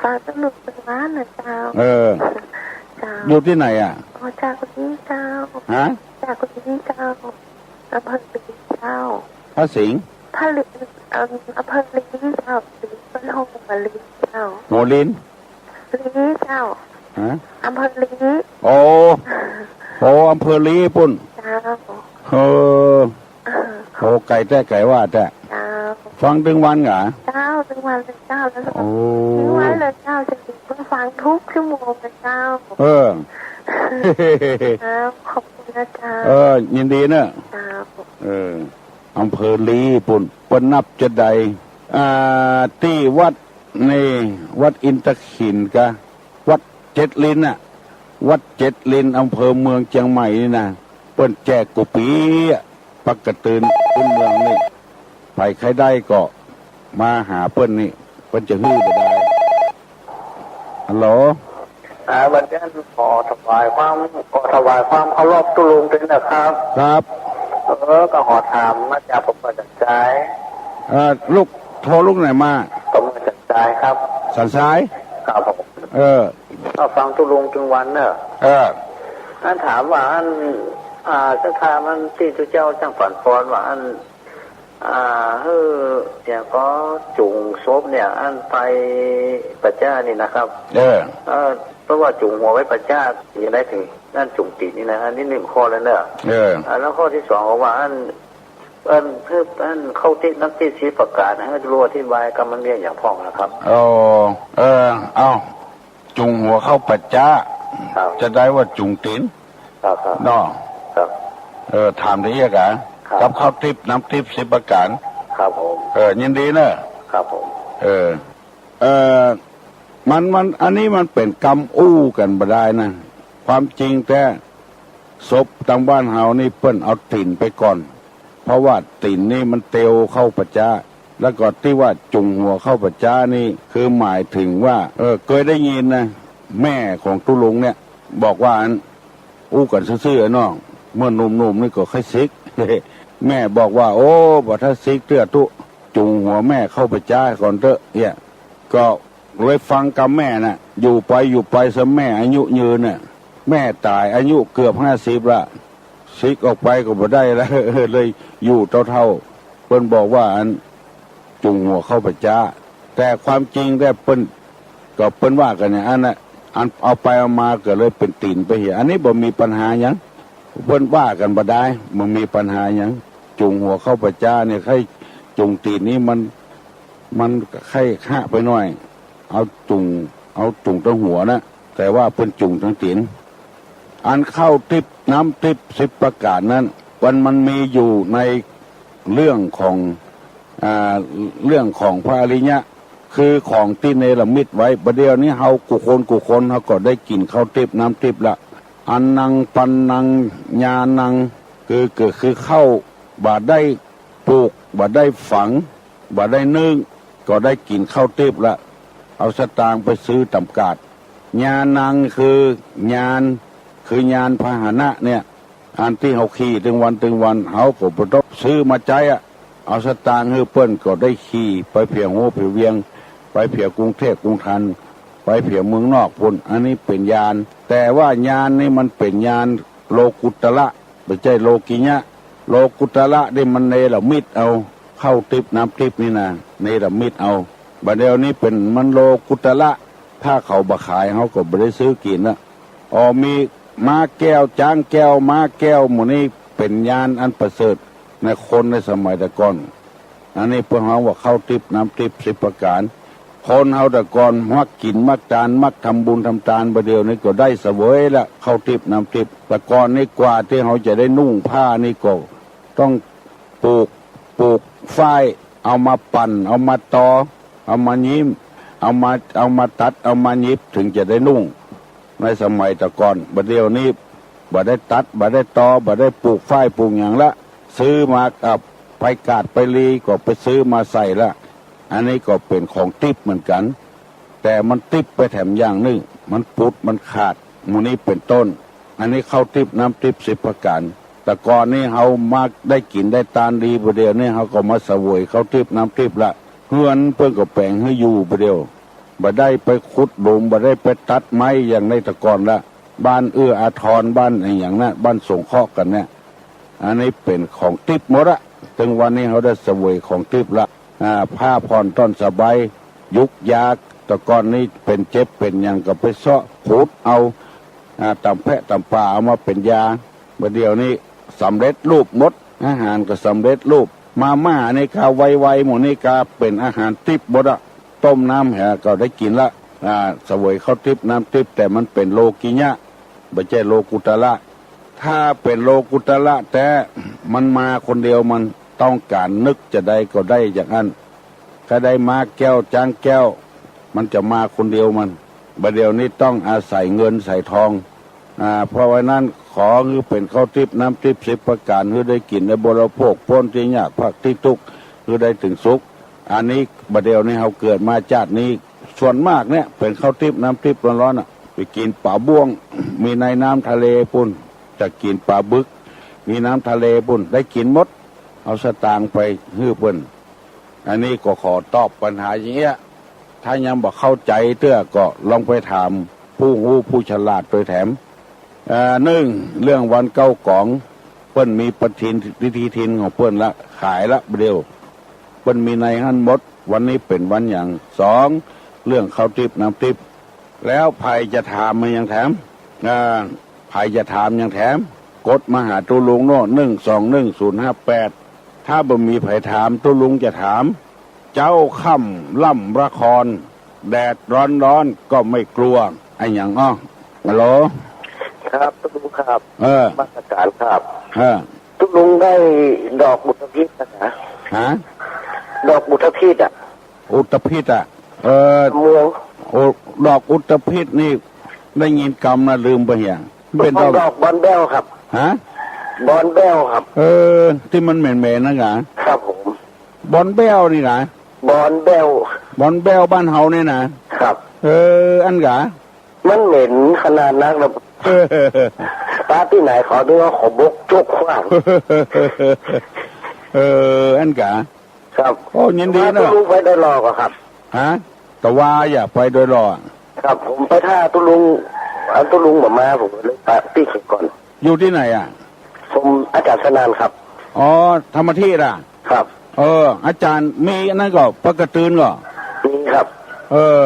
ฟังสนุกเป็นบ้านนะเจ้า เออ เจ้า อยู่ตี้ไหนอะ อ๋อ จากนี้เจ้า ฮะ จากนี้เจ้า อำเภอลีเจ้า พระสิงห์ พระลี เอิ่ม อำเภอลีเจ้า ลีบ้านโฮงหัวลินเจ้า หัวลิน ลีเจ้า ฮะ อำเภอลี โอ้ โอ้ อำเภอลีปุ้น เจ้า เออ อ่า โอ้ ไก๋แต๊ ไก๋ว่าแต๊ เจ้า ฟังตึงวันเหรอ เจ้า ตึงวันเลยเจ้า แล้วก็ โอ้ ทิ้งไว้เลยเจ้า จะดีก็ฟังทุกชั่วโมงเลยเจ้า เออ เจ้า ขอบคุณนะเจ้า เออ ยินดีเน่อ เจ้า เออ อำเภอลีปุ้น เปิ้นนับจะใด อ่า ตี้วัดนี่ วัดอินทขิลกะ วัดเจ็ดลิ้นน่ะ วัดเจ็ดลิ้น อำเภอเมืองเจียงใหม่นี่นะ เปิ้นแจกกู้ปี๋อะ ปักกะตืนปื๊นเมืองนี่ ใผใค่ได้ก็มาหาเปิ้นนี่ เปิ้นจะหื้อบ่ดาย ฮัลโหล อ่า วันนี้ขอถวายความ ขอถวายความเคารพตุ๊ลุงด้วยนะครับ ครับ เออ ก็ขอถามมาจากผมมาจากจาย เอ่อ ลูก โทรลูกไหนมา ผมมาจากจายครับ สันทราย ครับผม เออ ก็ฟังตุ๊ลุงตึงวันเน่อ เออ อันถามว่าอัน อ่า จะถามอันตี้ตุ๊เจ้าจ้างฝันฟอนว่าอัน อ่า หื้อ อย่างก็จุ่งศพเนี่ย อันไปป่าจ๊านี่นะครับ เออ เออ เพราะว่าจุ่งหัวไว้ป่าจ๊า จะได้ถึงนั่นจุ่งตี๋นนี่นะ อันนี้นึ่งข้อแล้วเน่อ เออ อ่า แล้วข้อตี้สองก็ว่าอัน อัน หื้อ อันเข้าทิพย์น้ำทิพย์สิบประก๋านนะ หื้อลูกอธิบายกำมันเรียกอย่างพ่องนะครับ อ๋อ เออ เอ้า จุ่งหัวเข้าป่าจ๊า ครับ จะได้ว่าจุ่งตี๋น ครับ ครับ เนาะ ครับ เออ ถามได้เยียะกะ ครับ กับเข้าทิพย์น้ำทิพย์สิบประก๋าน ครับผม เออ ยินดีเน่อ ครับผม เออ เออ มัน มัน อันนี้มันเป๋นกำอู้กั๋นบ่ดายนะ ความจริงแต๊ ศพตางบ้านเฮานี่เปิ้นเอาตี๋นไปก่อน เพราะว่าตี๋นนี่มันเตียวเข้าป่าจ๊า แล้วก็ตี้ว่าจุ่งหัวเข้าป่าจ๊านี่ คือหมายถึงว่า เออ เกยได้ยินนะ แม่ของตุ๊ลุงเนี่ย บอกว่าอัน อู้กั๋นซื่อๆ อะน้อง เมื่อหนุ่มๆ นี่ก็ใค่สิก แม่บอกว่า โอ้ บ่ถ้าสิกเตื้อตุ๊ จุ่งหัวแม่เข้าป่าจ๊าก่อนเต๊อะ เนี่ย ก็เลยฟังกำแม่น่ะ อยู่ไปอยู่ไปซะแม่อายุยืนน่ะ แม่ต๋ายอายุเกือบห้าสิบละ สิกออกไปก็บ่ได้ละ เลยอยู่เต้าๆ เปิ้นบอกว่าอันจุ่งหัวเข้าป่าจ๊า แต่ความจริงแต๊เปิ้น ก็เปิ้นว่ากั๋นเนี่ย อันน่ะ อันเอาไปเอามาก็เลยเป๋นตี๋นไปเหีย อันนี้บ่มีปัญหาหยัง เปิ้นว่ากั๋นบ่ดาย บ่มีปัญหาหยัง จุ่งหัวเข้าป่าจ๊าเนี่ย ใค่จุ่งตี๋นนี่มัน มันใค่ฮะไปหน้อย เอาจุ่ง เอาจุ่งตางหัวนะ แต่ว่าเปิ้นจุ่งตางตี๋น อันเข้าทิพย์น้ำทิพย์สิบประก๋านนั้น มัน มันมีอยู่ในเรื่องของ อ่า เรื่องของพระอริยะ คือของตี้เนรมิตไว้ บ่าเดี่ยวนี้เฮากู้คนกู้คนเฮาก็ได้กิ๋นเข้าทิพย์น้ำทิพย์ละ อาหัง ปาหัง ญาณัง คือ คือ คือเข้าบ่ได้ปลูก บ่ได้ฝัง บ่ได้นึ่ง ก็ได้กิ๋นเข้าทิพย์ละ เอาสตางค์ไปซื้อต๋ามกาด ญาณัง คือญาณ คือญาณพาหนะเนี่ย อันตี้เฮาขี่ตึงวันตึงวัน เฮาก็บ่ต้องซื้อมาใจ๊อะ เอาสตางค์หื้อเปิ้นก็ได้ขี่ไปเผียฮูเผียเวียง ไปเผียกรุงเทพกรุงธรรม ไปเผียเมืองนอกปุ้น อันนี้เป๋นญาณ แต่ว่าญาณนี่มันเป๋นญาณโลกุตระ บ่ใจ้โลกิยะ โลกุตระนี่มันเนรมิตเอา เข้าทิพย์น้ำทิพย์นี่นะ เนรมิตเอา บ่าเดี่ยวนี้เป๋นมันโลกุตระ ถ้าเขาบ่ขายเฮาก็บ่ได้ซื้อกิ๋นละ อ๋อ มีม้าแก้ว จ๊างแก้ว ม้าแก้ว หมู่นี้เป๋นญาณอันประเสริฐในคนในสมัยแต่ก่อน อันนี้เปิ้นฮ้องว่าเข้าทิพย์น้ำทิพย์สิบประก๋าน ข คนเฮาแต่ก่อนมักกิ๋นมักตาน มักทำบุญทำตาน บ่าเดี่ยวนี้ก็ได้เสวยละ ข้าวติ๊บน้ำติ๊บ แต่ก่อนนี้กว่าตี้เฮาจะได้นุ่งผ้านี่ก็ต้องปลูก ปลูกฝ้าย เอามาปั่น เอามาตอ เอามาหยิบ เอามา เอามาตัด เอามาหยิบ เถิงจะได้นุ่ง ในสมัยแต่ก่อน บ่าเดี่ยวนี้ บ่ได้ตัด บ่ได้ตอ บ่ได้ปลูกฝ้ายปลูกหยังละ ซื้อมา อ่ะ ไปกาดไปลีก็ไปซื้อมาใส่ละ อันนี้ก็เป๋นของติ๊บเหมือนกั๋น แต่มันติ๊บไปแถมอย่างนึ่ง มันปุด มันขาด หมู่นี้เป๋นต้น อันนี้ข้าวติ๊บน้ำติ๊บสิบประก๋าน แต่ก่อนนี้เฮามักได้กิ๋นได้ตานดี บ่าเดี่ยวนี้เฮาก็มาเสวยข้าวติ๊บน้ำติ๊บละ เฮือนเปิ้นก็แป๋งหื้ออยู่ บ่าเดี่ยว บ่ได้ไปขุดหลุม บ่ได้ไปตัดไม้อย่างในแต่ก่อนละ บ้านเอื้ออาทร บ้านอะหยังนะ บ้านสงเคราะห์กั๋นเนี่ย อันนี้เป๋นของติ๊บหมดละ เถิงวันนี้เฮาได้เสวยของติ๊บละ อ่า ผ้าผ่อนต้อนสบาย ยุกยา แต่ก่อนนี้เป๋นเจ็บเป๋นหยังก็ไปเซาะขุดเอา อ่า ต๋ามแพะต๋ามป่าเอามาเป๋นยา บ่าเดี่ยวนี้สำเร็จรูปหมด อาหารก็สำเร็จรูป มาม่านี่กาไวๆ หมู่นี้กาเป๋นอาหารติ๊บหมดอะ ต้มน้ำแหก็ได้กิ๋นละ อ่า เสวยข้าวติ๊บน้ำติ๊บ แต่มันเป๋นโลกิยะ บ่ใจ้โลกุตระ ถ้าเป๋นโลกุตระแต๊ มันมาคนเดียว มันต้องก๋านนึกจะใดก็ได้อย่างอั้น ใค่ได้ม้าแก้วจ๊างแก้ว มันจะมาคนเดียวมัน บ่าเดี่ยวนี้ต้องอาศัยเงินใส่ทอง อ่า เพราะว่านั้นขอหื้อเป๋นข้าวติ๊บน้ำติ๊บสิบประก๋าน หื้อได้กิ๋นได้บริโภค ป๊นตี้ยาก พรากตี้ตุ๊กข์ หื้อได้เถิงสุข อันนี้บ่าเดี่ยวนี้เฮาเกิดมาจาตินี้ ส่วนมากเนี่ยเป๋นข้าวติ๊บน้ำติ๊บร้อนๆ อะ ไปกิ๋นป๋าบ้วง มีในน้ำทะเลปู้น จะกิ๋นป๋าบึก มีน้ำทะเลปู้น ได้กิ๋นหมด เอาสตางค์ไปหื้อเปิ้น อันนี้ก็ขอตอบปัญหาอย่างเงี้ย ถ้ายังบ่เข้าใจ๋เตื้อก็ลองไปถามผู้ฮู้ผู้ฉลาดโตยแถม เอ่อ นึ่ง เรื่องวันเก๊ากอง เปิ้นมีปฏิทิน วิธีทินของเปิ้นละ ขายละบ่าเดี่ยว เปิ้นมีในหั้นหมด วันนี้เป๋นวันหยัง สอง เรื่องข้าวติ๊บน้ำติ๊บ แล้วใผจะถามมายังแถม อ่า ใผจะถามยังแถม กดมาหาตุ๊ลุงโน่น หนึ่งสองหนึ่งศูนย์ห้าแปด ถ้าบ่มีใผถาม ตุ๊ลุงจะถาม เจ๊าค่ำร่ำละคร แดดร้อนๆ ก็ไม่กลัว อะหยังอ้อ ฮัลโหล ครับ ตุ๊ลุงครับ เออ นมัสก๋านครับ เออ ตุ๊ลุงได้ดอกอุตภิษนะ ฮะ ดอกอุตภิษอะ อุตภิษอะ เออ เมือง โอ้ ดอกอุตภิษนี่ ได้ยินกำนะ ลืมไปเหีย เป๋นดอก ดอกบอนแบ้วครับ ฮะ บอนแบ้วครับ เออ ตี้มันเหม็นๆ นั่นกา ครับผม บอนแบ้วนี่กา บอนแบ้ว บอนแบ้วบ้านเฮาเนี่ยนะ ครับ เออ อั้นกา มันเหม็นขนาดนักนะ เออ ปะตี้ไหนเขานึกว่าเขาบกจกขว้าง เออ อั้นกา ครับ โอ้ ยินดีเนาะ ตุ๊ลุงไปโดยหล่อก่อครับ ฮะ แต่ว่าอย่าไปโดยหล่อ ครับ ผมไปถ้าตุ๊ลุง อันตุ๊ลุงบ่มา ผมก็เลยปะตี้เขาก่อน อยู่ตี้ไหนอะ ผมอาจ๋ารย์สนั่นครับ อ๋อ ธรรมทิฏฐะ ครับ เออ อาจ๋ารย์มีอันนั้นก่อ ปะกะตือนก่อ มีครับ เออ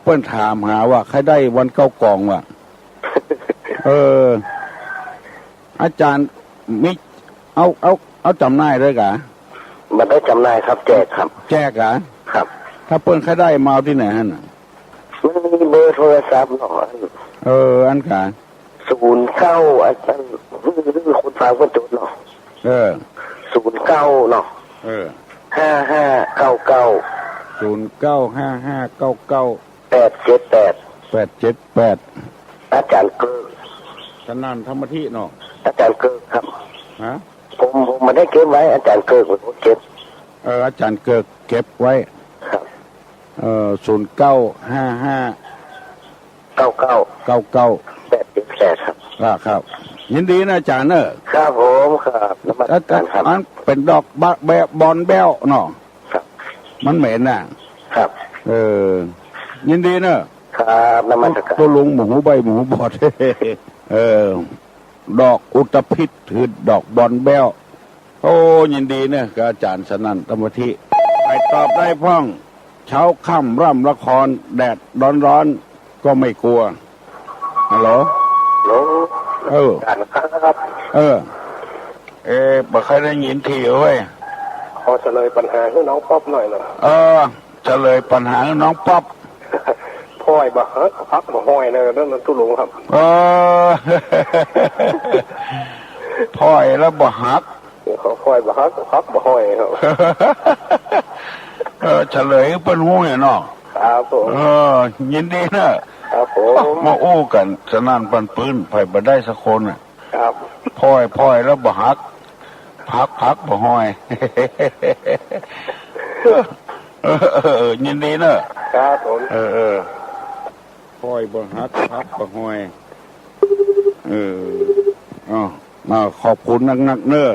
เปิ้นถามหาว่าใค่ได้วันเก๊ากองวะ เออ อาจ๋ารย์มี เอา เอา เอาจ๋ำหน่ายโตยกา บ่ได้จ๋ำหน่ายครับ แจกครับ แจกกา ครับ ถ้าเปิ้นใค่ได้มาเอาตี้ไหนหั้นน่ะ มันมีเบอร์โทรศัพท์เนาะ เออ อั้นกา ศูนย์เก้า อาจ๋ารย์ หื้อ หื้อคนฟังเปิ้นจดเนาะ เออ ศูนย์เก้าเนาะ เออ ห้าห้าเก้าเก้า ศูนย์เก้าห้าห้าเก้าเก้า แปดเจ็ดแปด แปดเจ็ดแปด อาจ๋ารย์เกิก สนั่นธรรมทิฏฐะเนาะ อาจ๋ารย์เกิกครับ ฮะ ผม ผมบ่ได้เก็บไว้ อาจ๋ารย์เกิกเป๋นคนเก็บ เออ อาจ๋ารย์เกิกเก็บไว้ ครับ เออ ศูนย์เก้าห้าห้า เก้าเก้า เก้าเก้า แปดเจ็ดแปด ครับ อ่า ครับ ยินดีนะอาจ๋ารย์เนอะ ครับผม ครับ นมัสก๋านครับ อันเป๋นดอกบะ แบ้ว บอนแบ้วเนาะ ครับ มันเหม็นน่ะ ครับ เออ ยินดีเนอะ ครับ นมัสก๋าน ตุ๊ลุงหมู่หูใบ้หมู่หูบอด เออ ดอกอุตภิษ คือดอกบอนแบ้ว โอ้ ยินดีเนอะ กับอาจ๋ารย์สนั่นธรรมทิฏฐะ ใผตอบได้พ่อง เจ๊าค่ำร่ำละคร แดดร้อนๆ ก็ไม่กลัว ฮัลโหล ฮัลโหล เออ อาจ๋ารย์ครับ เออ เอ๊ะ บ่ค่อยได้ยินทีเว้ย ขอเสนอปัญหาหื้อน้องป๊อปหน่อยเนาะ เออ เฉลยปัญหาน้องป๊อป พ่อยบ่หัก ฮักบ่ห้อยนะ นั่นน่ะตุ๊ลุงครับ เออ พ่อยแล้วบ่หัก พ่อยบ่หัก ฮักบ่ห้อยครับ เออ เฉลยเปิ้นฮู้เนี่ยเนาะ ครับผม เออ ยินดีเนอะ ครับผม มาอู้กั๋นสนั่นปันปื้น ใผบ่ได้สักคนน่ะ ครับ พ่อย พ่อยแล้วบ่หัก หัก หักบ่ห้อย เออ เออ เออ ยินดีเนอะ ครับผม เออ เออ พ่อยบ่หัก หักบ่ห้อย เออ อ้าว อ้าว ขอบคุณนักๆ เนอะ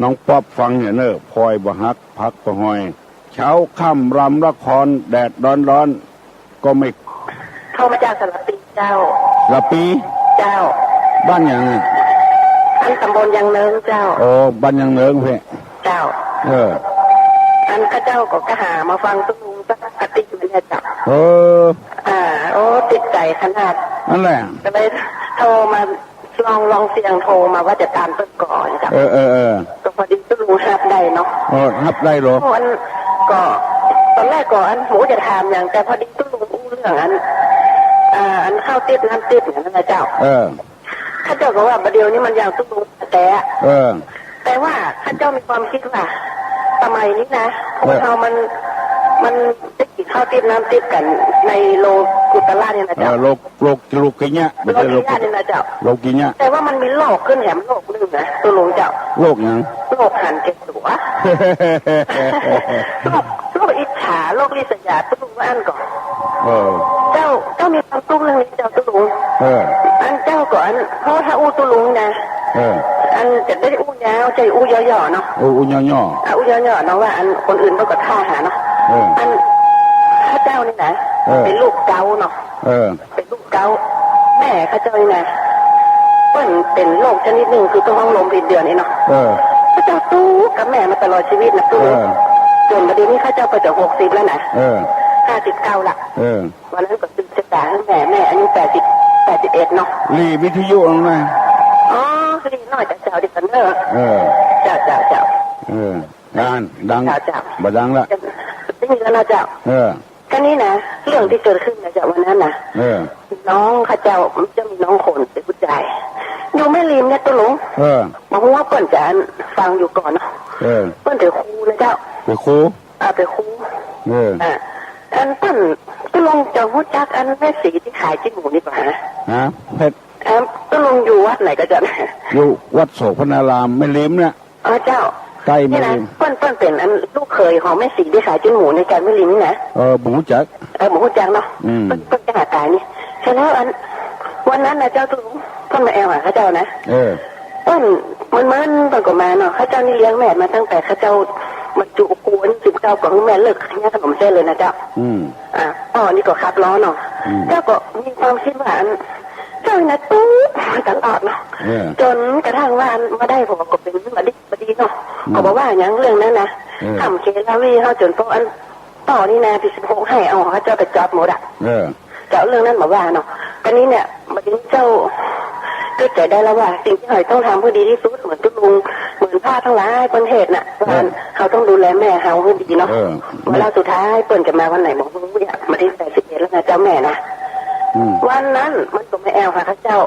น้องป๊อปฟังเนี่ยเนอะ พ่อยบ่หัก หักบ่ห้อย เช้าค่ำรำละคร แดดร้อนๆ ก็ไม่ โทรมาจากสระปีเจ้า สระปี เจ้า บ้านหยังอะ อันต๋ำบลยางเนิงเจ้า โอ้ บ้านยางเนิงเพ่น เจ้า เออ อันข้าเจ้าก็กะหามาฟังตุ๊ลุงสักอาทิตย์หนึ่งเนี่ยเจ้า เออ อ่า โอ้ ติดใจ๋ขนาด นั่นแหละ ก็เลยโทรมา ลอง ลองเสี่ยงโทรมาว่าจะตามเปิ้นก่อเจ้า เออ เออ เออ ก็พอดีตุ๊ลุงฮับได้เนาะ เออ ฮับได้เหรอ อันก็ ต๋อนแรกก็อันบ่ฮู้จะถามหยัง แต่พอดีตุ๊ลุงอู้เรื่องอัน อ่า อันข้าวติ๊บน้ำติ๊บเนี่ยนะเจ้า เออ ข้าเจ้าก็ว่าบ่าเดี่ยวนี้มันอย่างตุ๊ลุงแต๊ เออ แต่ว่าข้าเจ้ามีความกึ๊ดว่า สมัยนี้นะ คนเฮามัน มันได้กิ๋นข้าวติ๊บน้ำติ๊บกั๋นในโลกุตระเนี่ยนะเจ้า เออ โล โล โลกิยะ บ่ใจ้โลกุตระ โลกิยะนี่นะเจ้า โลกิยะ แต่ว่ามันมีโลกขึ้นแหมโลกนึ่งนะ ตุ๊ลุงเจ้า โลกหยัง โลกหันแก่ตั๋ว โลก โลกอิจฉา โลกริษยา ตุ๊ลุงว่าอั้นก่อ เออ เจ้า เจ้ามีความตุ๊กข์เรื่องนี้เจ้าตุ๊ลุง เออ อันเจ้าก่ออัน เพราะถ้าอู้ตุ๊ลุงนะ เออ อันจะได้อู้ยาว จะอู้ย่อๆ เนาะ อู้ อู้ย่อๆ อ่ะ อู้ย่อๆ เนาะ ว่าอันคนอื่นก็กะถ้าหาเนาะ เออ อันข้าเจ้านี่นะ เออ เป๋นลูกเก๊าเนาะ เออ เป๋นลูกเก๊า แม่ข้าเจ้านี่นะ เปิ้นเป๋นโรคชนิดนึ่งคือต้องฮ้องลมผิดเดือนนี่เนาะ เออ ข้าเจ้าตุ๊กกับแม่มาตลอดจีวิตนะตุ๊ลุง เออ จ๋นบ่าเดี่ยวนี้ข้าเจ้าก็จะหกสิบแล้วนะ เออ ห้าสิบเก้าละ เออ วันนั้นก็สืบจะต๋าหื้อแม่ แม่อายุแปดสิบ แปดสิบเอ็ดเนาะ หลีวิทยุลงหน่อย อ๋อ หลีหน่อยเจ้า เดี๋ยวก่อนเนอะ เออ เจ้า เจ้า เจ้า เออ ดัง ดัง เจ้า เจ้า บ่ดังละ ได้ยินแล้วนะเจ้า เออ ก็นี่นะ เรื่องตี้เกิดขึ้นนะเจ้า วันนั้นนะ เออ น้องข้าเจ้า จะมีน้องคนเป๋นผู้จาย อยู่แม่ริมเนี่ยตุ๊ลุง เออ บ่ฮู้ว่าเปิ้นจะฟังอยู่ก่อเนาะ เออ เปิ้นเป๋นครูนะเจ้า เป๋นครู อ่า เป๋นครู เออ อ่า อันเปิ้นตุ๊ลุงจะฮู้จักอันแม่ศรีตี้ขายจิ๊นหมูนี่บ่า ฮะ เพ็ด อ่า ตุ๊ลุงอยู่วัดไหนก่อเจ้า อยู่วัดโสภณารามแม่ริมเนี่ย อ๋อเจ้า ใก้แม่ริม นี่นะ เปิ้น เปิ้นเป๋นอันลูกเขยของแม่ศรีตี้ขายจิ๊นหมูในจานแม่ริมนี่นะ เออ บ่ฮู้จัก เออ บ่ฮู้จักเนาะ อืม เปิ้น เปิ้นจะหาต๋ายนี่ เสร็จแล้วอัน วันนั้นนะเจ้าตุ๊ลุง เปิ้นมาแอ่วหาข้าเจ้านะ เออ เปิ้นเมินๆ เปิ้นก็มาเนาะ ข้าเจ้านี่เลี้ยงแม่มาตั้งแต่ข้าเจ้าบรรจุครูอายุสิบเก้า ก็หื้อแม่เลิกขายขนมเส้นเลยนะเจ้า อืม อ่ะ ป้อนี่ก็ขับล้อเนาะ อืม เจ้าก็มีความกึ๊ดว่าอัน เจ้านี่นะตุ๊กมาตลอดเนาะ เออ จ๋นกระทั่งว่าอันมาได้ผัวก็เป๋นบ่ดี บ่ดีเนาะ อืม ก็บ่ว่าหยังเรื่องนั้นนะ เออ ค่ำเคราวีเฮาจ๋นป้ออัน ป้อนี่นา ปีสิบหก ให้เอาข้าเจ้าไปจ๊อบหมดอะ เออ เจ้าเรื่องนั้นบ่ว่าเนาะ ต๋อนนี้เนี่ย บ่าเดี่ยวนี้เจ้า กึ๊ดใจ๋ได้แล้วว่า สิ่งตี้เฮาต้องทำหื้อดีตี้สุด เหมือนตุ๊ลุง เหมือนพระตังหลายเปิ้นเทศน์น่ะ ว่า เออ เฮาต้องดูแลแม่เฮาหื้อดีเนาะ เออ เวลาสุดท้ายเปิ้นจะมาวันไหนบ่ฮู้เนี่ย บ่าเดี่ยวนี้แปดสิบเอ็ดแล้วนะเจ้าแม่นะ อืม วันนั้นมันก็มาแอ่วหาข้าเจ้า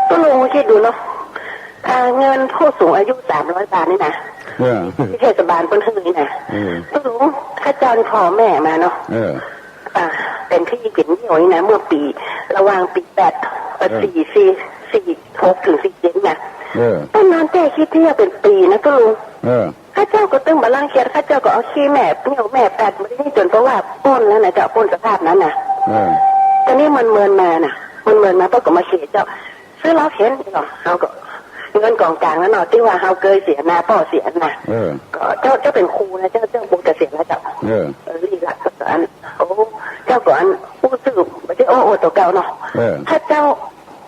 ตุ๊ลุงกึ๊ดดูเนาะ อ่า เงินผู้สูงอายุสามร้อยบาทนี่นะ เออ ตี้เทศบาลเปิ้นหื้อนี่นะ เออ ตุ๊ลุง ข้าเจ้านี่ผ่อแม่มาเนาะ เออ อ่า เป๋นพี่เป๋นเยี่ยวนี่นะ เมื่อปี๋ ระหว่างปี๋แปด เอ่อ เออ สี่ สี่ สี่หก ถึง สี่เจ็ด นะ เออ เปิ้นนอนแก้ขี้เตี้ยเป๋นปี๋นะตุ๊ลุง เออ ข้าเจ้าก็ตึงบ่รังเกียจ ข้าเจ้าก็เอาขี้แม่ เยี่ยวแม่แปด บ่าเดี่ยวนี้จ๋นเพราะว่าป้นแล้วนะเจ้า ป้นสภาพนั้นนะ เออ ต๋อนนี้เมินๆ มานะ เมินๆ มาเปิ้นก็มาเขียเจ้า ซื้อเหล้าเข็นนี่ก่อ เฮาก็ เงินก๋องก๋างนั้นเนาะ ตี้ว่าเฮาเกยเสียนา ป้อเสียนา เออ ก็เจ้า เจ้าเป๋นครูนะ เจ้า เจ้าคงเกษียณแล้วเจ้า เออ เออ นี่ละ ก็อัน โอ้ เจ้าก็อัน อู้ซื่อ บ่ใจ้โอ้อวดตั๋วเก่าเนาะ เออ ถ้าเจ้า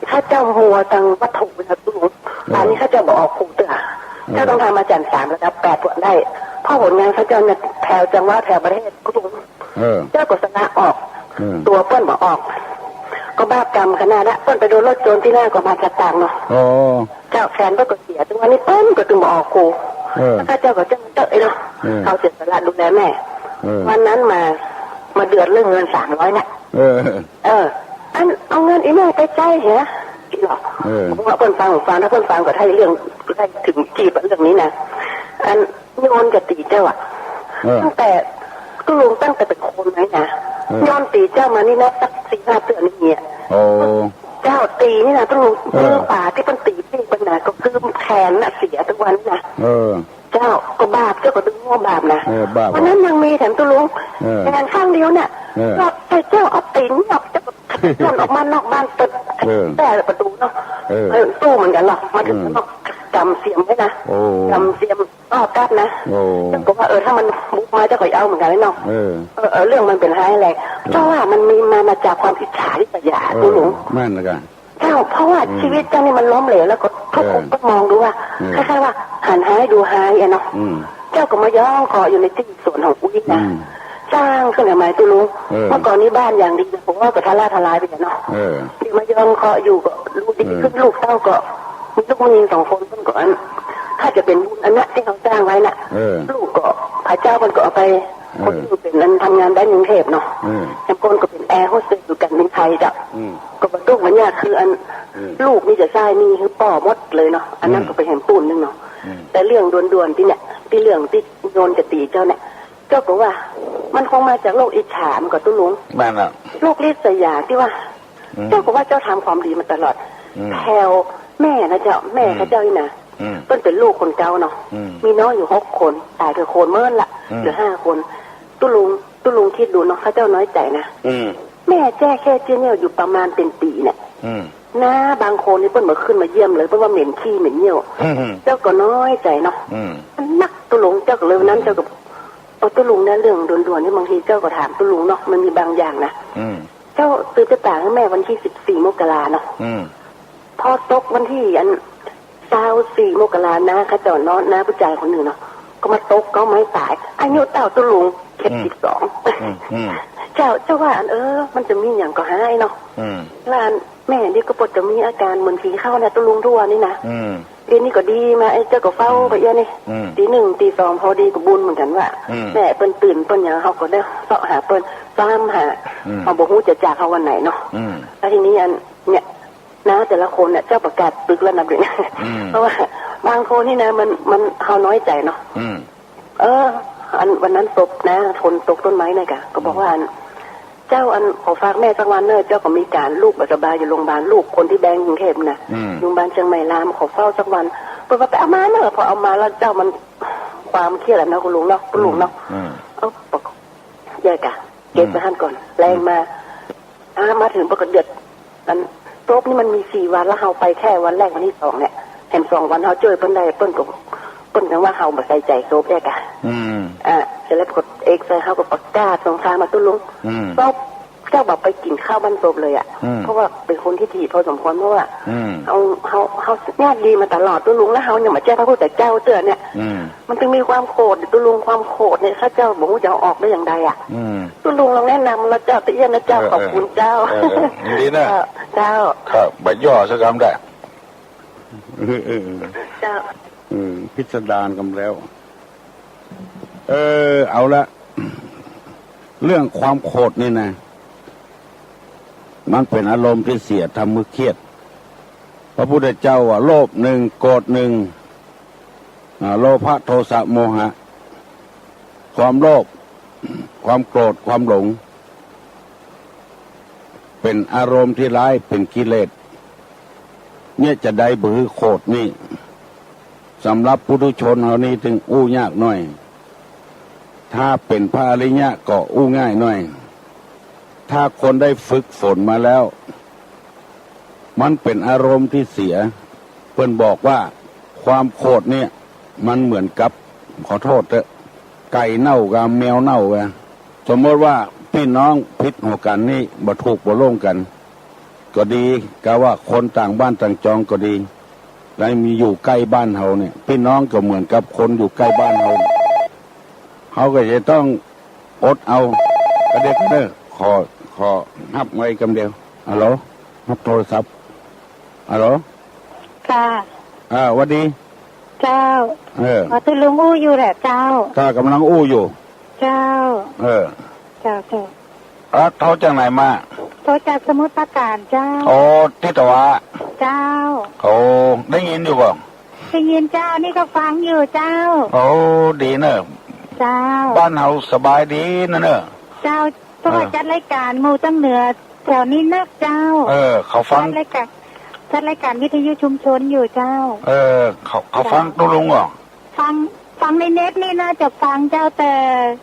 ถ้าเจ้ามัวตังวัตถุนะตุ๊ลุง เออ อันนี้ข้าเจ้าบ่ออกครูเตื้อ เออ เจ้าต้องทำอาจ๋ารย์สามระดับแปดผ่านได้ เพราะผลงานข้าเจ้าเนี่ยแถวจังหวัดแถวประเทศตุ๊ลุง เออ เจ้าก็สละออก เออ ตั๋วเปิ้นบ่ออก ก็บาปก๋รรมขนาดละ เปิ้นไปโดนรถโจรตี้หน้าก็มาจากต่างเนาะ อ๋อ เจ้าแฟนเปิ้นก็เสีย ตึงวันนี้เปิ้นก็ตึงบ่ออกครู เออ ข้าเจ้าก็เจ้าเต๊อะเนาะ เออ เฮาเสียสละดูแลแม่ เออ วันนั้นมา มาเดือดเรื่องเงินสามร้อยเนี่ย เออ เออ อันเอาเงินอีแม่ไปใจ๊เหรอ เออ ผมว่าเปิ้นฟัง ฟัง ถ้าเปิ้นฟังก็ได้เรื่อง ได้ถึงจีบเรื่องนี้นะ อันโยนจะตี๋เจ้าอะ เออ ตั้งแต่ ตุ๊ลุงตั้งแต่เป๋นคนไว้นะ เออ โยนตี๋เจ้ามานี่นับสักสี่ห้าเตื้อนี่เนี่ย โอ้ เจ้าตี๋นี่นะตุ๊ลุง เออ มือขวาตี้เปิ้นตี๋ตี้เปิ้นนะ ก็คือแขนน่ะเสียทุกวันนะ เออ เจ้า ก็บาป เจ้าก็ตึงว่าบาปนะ เออ บาป วันนั้นยังมีแถมตุ๊ลุง เออ แขนข้างเดียวเนี่ย เออ ก็ใส่เจ้าเอาตี๋นเนี่ย เจ้าก็โยนออกมานอกบ้านเปิด เออ แต่ประตู๋เนาะ เออ เออ ตู้เหมือนกั๋นเนาะ มาเถิง เออ นอก จ๋ำเสียมไว้นะ โอ้ จ๋ำเสียม อ้อ กั๊ดนะ โอ้ เจ้าก็ว่า เออ ถ้ามันบุกมาเจ้าก็เอาเหมือนกั๋นเนาะ เออ เออ เออ เรื่องมันเป๋นไห้แหละ เออ เพราะว่ามันมีมา มาจากความอิจฉาริษยา เออ ตุ๊ลุง แม่นละก่ะ เจ้า เพราะว่า อืม ชีวิตเจ้านี่มันล้มเหลว แล้วก็ทุกคน เออ ก็มองดูว่า เออ คล้ายๆ ว่าหันฮ้ายดูฮ้ายอะเนาะ อืม เจ้าก็มาย้องเคราะห์อยู่ในตี้สวนของอุ๊ยนะ อืม สร้างขึ้นมาใหม่ตุ๊ลุง เออ เมื่อก่อนนี้บ้านอย่างดีนะ ผมว่าก็ทะลาทลายไปแล้วเนาะ เออ ตี้มาย้องเคราะห์อยู่ก็รู้ดีขึ้น เออ ลูกเต้าก็ มีลูกผู้ญิงสองคน เปิ้นก็อัน ถ้าจะเป๋นบุญอันนั้นตี้เขาสร้างไว้น่ะ เออ ลูกก็ พระเจ้าเปิ้นก็เอาไป เออ คนหนึ่งเป๋นอันทำงานได้กรุงเทพฯเนาะ เออ แถมคนก็เป๋นแอร์โฮสเตสอยู่ก๋านบินไทยเจ้า อืม ก็บ่ตุ๊กข์บ่ยาก คืออัน อืม ลูกนี่จะใจ๊หนี้หื้อป้อหมดเลยเนาะ อันนั้น อืม ก็เป๋นแหมปูนนึ่งเนาะ อืม แต่เรื่องด่วนๆ ตี้เนี่ย ตี้เรื่องตี้โยนจะตี๋เจ้าเนี่ย เจ้าก็ว่า มันคงมาจากโรคอิจฉา มันก็ตุ๊ลุง แม่นละ โรคริษยาตี้ว่า อืม เจ้าก็ว่าเจ้าทำความดีมาตลอด อืม แถวแม่นะเจ้า แม่ อืม ข้าเจ้านี่นะ อืม เปิ้นเป๋นลูกคนเก๊าเนาะ อืม มีน้องอยู่หกคน ต๋ายไปคนเมินละ อืม เหลือห้าคน ตุ๊ลุง ตุ๊ลุงกึ๊ดดูเนาะ ข้าเจ้าน้อยใจ๋นะ อืม แม่แจ้แค่เจ๊ยเนี่ยอยู่ประมาณเป๋นปี๋เนี่ย อืม น้าบางคนนี่เปิ้นบ่ขึ้นมาเยี่ยมเลย เปิ้นว่าเหม็นขี้เหม็นเยี่ยว อืม เจ้าก็น้อยใจ๋เนาะ อืม มันนักตุ๊ลุง เจ้าก็เลยวันนั้น อืม เจ้าก็ เออ ตุ๊ลุงนะ เรื่องด่วนๆ นี่บางทีเจ้าก็ถามตุ๊ลุงเนาะ มันมีบางอย่างนะ อืม เจ้าซื้อไปตากหื้อแม่วันตี้สิบสี่มกราเนาะ อืม พอตกวันตี้อันซาวสี่มกรา น้าข้าเจ้าเนาะ น้าผู้จายคนนึ่งเนาะ ก็มาตกเก๊าไม้ต๋าย อายุเต้าตุ๊ลุง เจ็ดสิบสอง อืม อืม เจ้า เจ้าว่าอัน เออ มันจะมีหยังก่อฮ้ายเนาะ อืม แล้วอันแม่นี่ก็ปวดจะมีอาก๋านเหมือนผีเข้านะตุ๊ลุง ตุ๊วันนี้นะ อืม เดี๋ยวนี้ก็ดีมา ไอ้เจ้าก็เฝ้า อืม ไปเอี้ยนี่ อืม ตี๋หนึ่งตี๋สองพอดีก็บุญเหมือนกั๋นว่า อืม แม่เปิ้นตื่นเปิ้นหยัง เฮาก็ได้เซาะหาเปิ้น ต๋ามหา อืม เฮาบ่ฮู้จะจากเฮาวันไหนเนาะ อืม แล้วทีนี้อัน เนี่ย น้าแต่ละคนเนี่ย เจ้าประกาศตึกแล้วนะเดี๋ยวนี้ อืม เพราะว่าบางคนนี่นะ มัน มัน เฮาน้อยใจ๋เนาะ อืม เออ อันวันนั้นศพน้าคนตกต้นไม้เนี่ยก่ะ ก็บอกว่า อืม อัน เจ้า อันขอฝากแม่สักวันเน่อ เจ้าก็มีก๋านลูกบ่สบายอยู่โรงพยาบาล ลูกคนตี้แบงก์กรุงเทพฯน่ะ อืม อยู่โรงพยาบาลเจียงใหม่ลาม ขอเฝ้าสักวัน เปิ้นว่าไปเอามาเน่อ พอเอามาแล้วเจ้ามันความเครียดอะเนาะคุณลุงเนาะ คุณลุงเนาะ อืม อืม เออ บอก แยกอะ เก็บไว้หั้นก่อน อืม แลงมา อ่า มาเถิงเปิ้นก็เดือด อันศพนี่มันมีสี่วัน แล้วเฮาไปแค่วันแรกวันตี้สองเนี่ย แถมสองวันเฮาจ้วยเปิ้นได้ เปิ้นก็ เปิ้นก็ว่าเฮาบ่ใส่ใจ๋ศพแยกอะ อืม อ่า เสร็จแล้วก็เอกใจ เฮาก็ประกาศสงครามมาตุ๊ลุง อืม ศพ เจ้าบ่ไปกิ๋นข้าวบ้านศพเลยอะ อืม เพราะว่าเป๋นคนทิฐิพอสมควร เพราะว่า อืม เฮา เฮา เฮาญาติดีมาตลอดตุ๊ลุง แล้วเฮายังบ่แจ้พระพุทธเจ้าเตื้อเนี่ย อืม มันจึงมีความโขดตุ๊ลุง ความโขดเนี่ย ข้าเจ้าบ่ฮู้จะเอาออกได้อย่างใดอะ อืม ตุ๊ลุงลองแนะนำแล้วเจ้า ตะเอี้ยนะเจ้า เออ ขอบคุณเจ้า เออ เออ ยินดีนะ เออ เจ้า ครับ บ่ย่อสักกำได้ เออ เออ เออ เจ้า เออ พิสดารกำแล้ว เออ เอาละ เรื่องความโขดนี่นะ มันเป๋นอารมณ์ตี้เสีย ทำหื้อเครียด พระพุทธเจ้าว่า โลภหนึ่ง โกรธหนึ่ง อ่า โลภะ โทสะ โมหะ ความโลภ ความโกรธ ความหลง เป๋นอารมณ์ตี้ร้าย เป๋นกิเลส เนี่ยจะใดบ่หื้อโขดนี่ สำหรับปุถุชนเฮานี่จึงอู้ยากหน่อย ถ้าเป๋นพระอริยะก็อู้ง่ายหน่อย ถ้าคนได้ฝึกฝนมาแล้ว มันเป๋นอารมณ์ตี้เสีย เปิ้นบอกว่าความโขดเนี่ย มันเหมือนกับ ขอโต้ษเต๊อะ ไก่เน่ากับแมวเน่าอะ สมมติว่าปี้น้องผิดหัวกั๋นนี่ บ่ถูกบ่โล่งกั๋น ก็ดี กาว่าคนต่างบ้านต่างจองก็ดี แล้วมีอยู่ใก้บ้านเฮาเนี่ย ปี้น้องก็เหมือนกับคนอยู่ใก้บ้านเฮา เฮาก็จะต้องอดเอา กะเดียวเต๊อะ ขอ ขอฮับไว้กำเดียว ฮัลโหล ฮับโทรศัพท์ ฮัลโหล ค่ะ อ่า หวัดดี เจ้า เออ อ๋อ ตุ๊ลุงอู้อยู่แหละเจ้า ข้ากำลังอู้อยู่ เจ้า เออ เจ้า เจ้า เอ้อ โทรจากไหนมา โทรจากสมุทรปราการเจ้า โอ้ ตี้ตะวา เจ้า โอ้ ได้ยินอยู่บ่ ได้ยินเจ้า นี่ก็ฟังอยู่เจ้า โอ้ ดีเนอะ เจ้า บ้านเฮาสบายดีนะเนอะ เจ้า เพราะว่า เออ จัดรายการหมู่ตังเหนือแถวนี้นักเจ้า เออ เขาฟัง จัดรายการ จัดรายการวิทยุชุมชนอยู่เจ้า เออ เขา เขาฟัง เจ้า ตุ๊ลุงเหรอ ฟัง ฟังในเน็ตนี่น่าจะฟังเจ้า แต่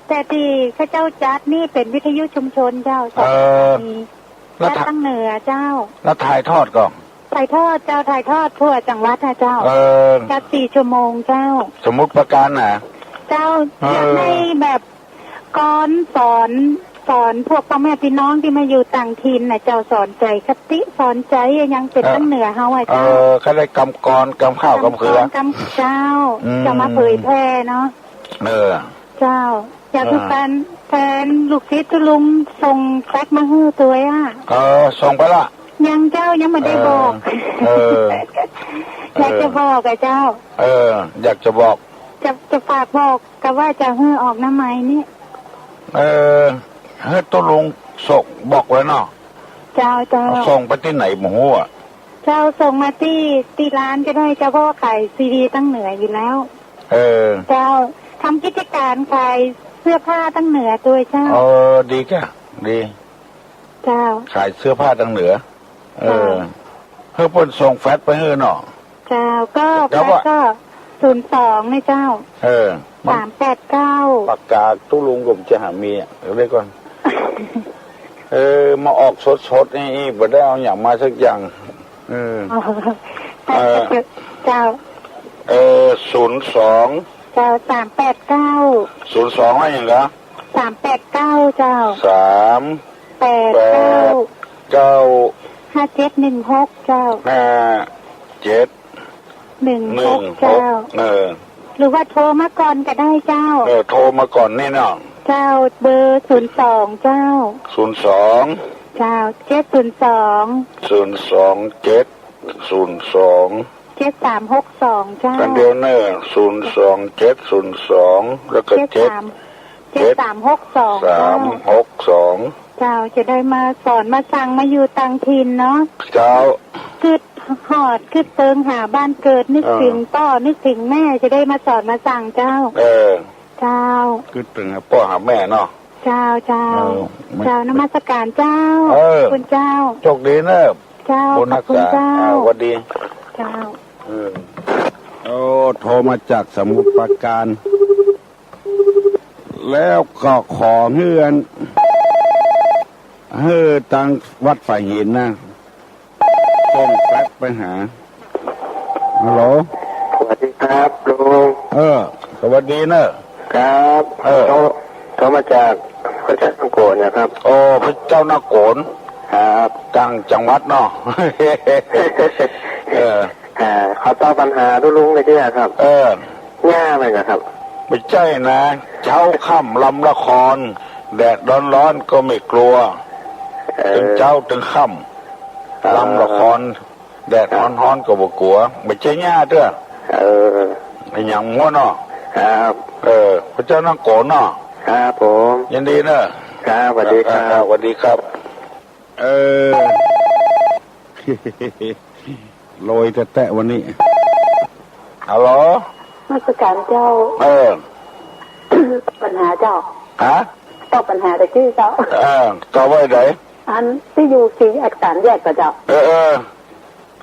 แต่ตี้เขาเจ้าจัดนี่เป๋นวิทยุชุมชนเจ้า เออ สถานี แล้ว จัดตังเหนือเจ้า แล้วถ่ายทอดก่อน ถ่ายทอดเจ้า ถ่ายทอดทั่วจังหวัดนะเจ้า เออ จัดสี่ชั่วโมงเจ้า สมุทรปราการนะ เจ้า เออ อยากให้แบบกรสอน สอนพวกป้อแม่ปี้น้องตี้มาอยู่ต่างถิ่นนะเจ้า สอนใจ๋คติ สอนใจ๋อะหยังเป๋น เออ ตังเหนือเฮาอะ เออ เจ้า เขาได้กำกร กำข้าว กำกำเขือ กำเจ้า อืม จะมาเผยแผ่เนาะ เออ เจ้า อยากหื้อ เออ แฟน แฟนลูกศิษย์ตุ๊ลุงส่งแฟกซ์มาหื้อตวยอะ เออ ส่งไปละ ยังเจ้า ยังบ่ได้บอก เออ เออ อยากจะบอกอะเจ้า เออ อยากจะบอก จะ จะฝากบอกกับว่าจะหื้อออกหน้าไมค์นี่ เออ หื้อตุ๊ลุงส่งบอกไว้เนาะ เจ้า เจ้า ส่งไปตี้ไหนบ่ฮู้อะ เจ้า ส่งมาตี้ ตี้ร้านก็ได้เจ้า เพราะว่าขายซีดีตังเหนืออยู่แล้ว เออ เจ้า ทำกิจการขายเสื้อผ้าตังเหนือตวยเจ้า เออ ดีจ้ะ ดี เจ้า ขายเสื้อผ้าตังเหนือ เออ เจ้า หื้อเปิ้นส่งแฟกซ์ไปหื้อเนาะ เจ้า ก็ เจ้า แฟกซ์ ว่า ก็ ศูนย์สอง นี่เจ้า เออ มัน สามแปดเก้า ปากกาตุ๊ลุงก็จะหามีอะ เดี๋ยวก่อน เออ มาออกสดๆ นี่ บ่ได้เอาหยังมาสักอย่าง เออ อ๋อ เออ เจ้า เออ ศูนย์สอง เจ้า สามแปดเก้า ศูนย์สอง ว่าหยังกะ สามแปดเก้า เจ้า สามแปดเก้า แปดเก้า ห้าเจ็ดหนึ่งหก เจ้า ห้าเจ็ด หนึ่งหก หนึ่งหก เจ้า เออ หรือว่าโทรมาก่อนก็ได้เจ้า เออ โทรมาก่อนนี่เนาะ เจ้า เบอร์ ศูนย์สอง เจ้า ศูนย์สอง เจ้า เจ็ดศูนย์สอง ศูนย์สองเจ็ด ศูนย์สอง เจ็ดสามหกสอง เจ้า อันเดียวเนอะ ศูนย์สองเจ็ด ศูนย์สอง แล้วก็ เจ็ดสาม เจ็ดสามหกสอง เจ็ดสามหกสอง เจ้า จะได้มาสอนมาสั่งมาอยู่ต่างถิ่นเนาะ เจ้า กึ๊ดฮอดกึ๊ดเติงหาบ้านเกิด นึก เออ ถึงป้อนึกถึงแม่ จะได้มาสอนมาสั่งเจ้า เออ เจ้า กึ๊ดเติงหาป้อหาแม่เนาะ เจ้า เจ้า เออ มัน เจ้า นมัสการเจ้า เออ คุณเจ้า โชคดีเนอะ เจ้า บุญรักษา ขอบคุณเจ้า อ่า หวัดดี เจ้า เออ โอ้ โทรมาจากสมุทรปราการ แล้วก็ขอหื้ออัน หื้อตังวัดฝายหินนะ ส่งแฟกซ์ไปหา ฮัลโหล สวัสดีครับลุง เออ สวัสดีเนอะ ครับ เออ โทร โทรมาจากพระเจ้าตากโกนนะครับ โอ้ พระเจ้าตากโกน ครับ ต่างจังหวัดเนาะ เออ อ่า ขอตอบปัญหาตุ๊ลุงหน่อยเจ้าครับ เออ หญ้าไปก่อนครับ บ่ใจ้นะ เจ๊าค่ำลำละคร แดดร้อนๆ ก็ไม่กลัว เออ ตึงเจ๊าตึงค่ำ อ่า ลำละคร แดดฮ้อนๆ ก็บ่กั๋ว บ่ใจ้หญ้าเตื้อ เออ อะหยังมั่วเนาะ ครับ เออ พระเจ้าตากโกนเนาะ ครับผม ยินดีเนอะ ครับ สวัสดีครับ อ่า สวัสดีครับ เออ โรยแต๊ๆ วันนี้ ฮัลโหล นมัสการเจ้า เออ ปัญหาเจ้า ฮะ ตอบปัญหาตะกี้เจ้า เออ ตอบว่าไง อันตี้อยู่สี่แยกสามแยกก่อเจ้า เออ เออ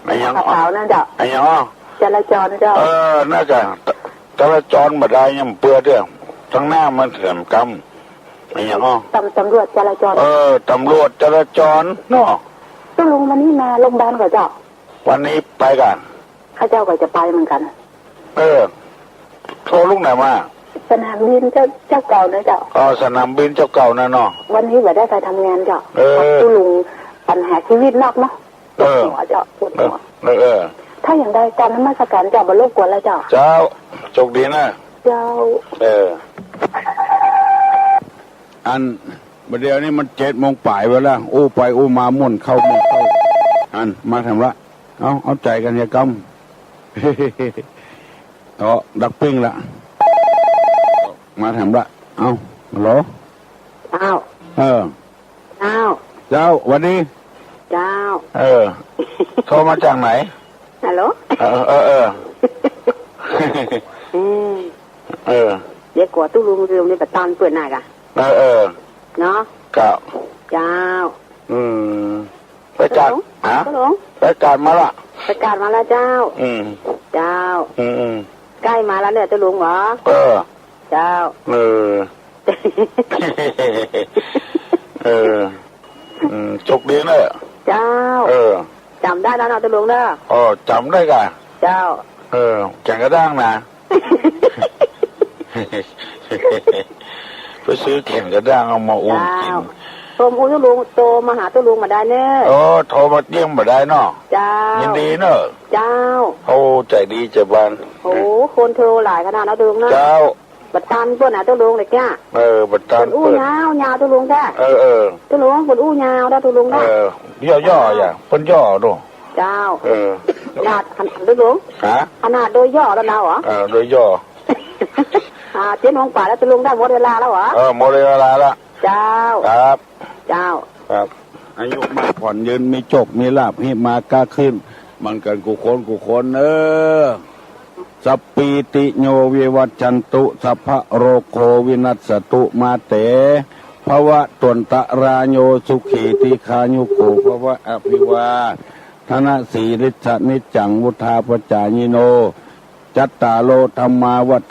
อะหยัง ขาวๆ นั่นเจ้า อะหยัง จราจรเจ้า เออ น่าจะ จราจรบ่ได้ยังเปื้อเตื้อ ตังหน้ามันเถื่อนกำ อะหยัง ตำ ตำรวจจราจร เออ ตำรวจจราจรเนาะ ตุ๊ลุงวันนี้มาโรงพยาบาลก่อเจ้า วันนี้ไปก่อ ข้าเจ้าก็จะไปเหมือนกัน เออ โทรลูกไหนมา สนามบินเจ้า เจ้าเก่านะเจ้า อ๋อ สนามบินเจ้าเก่านะเนาะ วันนี้บ่ได้ไปทำงานเจ้า เออ ตุ๊ลุงปัญหาชีวิตนอกเนาะ เออ ปวดหัวเจ้า ปวดหัว เออ เออ เออ ถ้าอย่างใดกราบนมัสการเจ้า บ่รบกวนแล้วเจ้า เจ้า โชคดีนะ เจ้า เออ อัน บ่าเดี่ยวนี้มันเจ็ดโมงป๋ายไปแล้ว อู้ไปอู้มาม่วนเข้าม่วนเข้า อัน มาแถมละ เอา เอาใจ๋กั๋นอย่ากำ เอา ดักปิ้งละ มาแถมละ เอา ฮัลโหล เจ้า เออ เจ้า เจ้า หวัดดี เจ้า เออ โทรมาจากไหน ฮัลโหล เออ เออ เออ อืม เออ เดี๋ยวกั๋วตุ๊ลุงลืม เดี๋ยวไปตานเปิ้นหน่อยก่ะ เออ เออ เนาะ ครับ เจ้า อืม ประกาศ ตุ๊ลุง ฮะ ตุ๊ลุง ประกาศมาละ ประกาศมาแล้วเจ้า อืม เจ้า อืม อืม ใก้มาแล้วเนี่ยตุ๊ลุงเหรอ เออ เจ้า เออ เออ อืม โชคดีเน่อ เจ้า เออ จ๋ำได้แล้วเนาะตุ๊ลุงเนาะ อ๋อ จ๋ำได้ก่ะ เจ้า เออ แก่นกระด้างนะ ไปซื้อแก่นกระด้างเอามาอู้กิ๋น เจ้า โตมาอู้ตุ๊ลุง โตมาหาตุ๊ลุงบ่าดายเน่อ โอ้ โทรมาเยี่ยมบ่าดายเนาะ เจ้า ยินดีเน่อ เจ้า โอ้ ใจ๋ดีใจ๋บาน โอ้ คนโทรหลายขนาดเนาะตุ๊ลุงเนาะ เจ้า บ่ตันเปิ้นนะตุ๊ลุงเลยแก เออ บ่ตันเปิ้น เปิ้นอู้ยาวยาวตุ๊ลุงแก เออ เออ ตุ๊ลุง เปิ้นอู้ยาวนะตุ๊ลุงนะ เออ ย่อๆ อย่า เปิ้นย่อดู เจ้า เออ ขนาด ขนาดตุ๊ลุง ฮะ ขนาดโดยย่อแล้วนะเหรอ เออ โดยย่อ อ่า เจ็ดโมงกว่าแล้วตุ๊ลุง ได้หมดเวลาแล้วเหรอ เออ หมดเวลาละ เจ้า ครับ เจ้า ครับ อายุมั่นขวัญยืน มีโชค มีลาภ ฮิมาก้าขึ้น มันกั๋นกู้คนกู้คนเน่อ สัพพีติโยวิวัชชันตุ สัพพะโรโควินัสสตุ มาเต ภวัตวันตะราโย สุขีทีฆายุโก ภวะ อภิวาทะนะสีลิสสะนิจจัง วุฑฒาปจายิโน จัตตาโร ธัมมา วัฑฒะ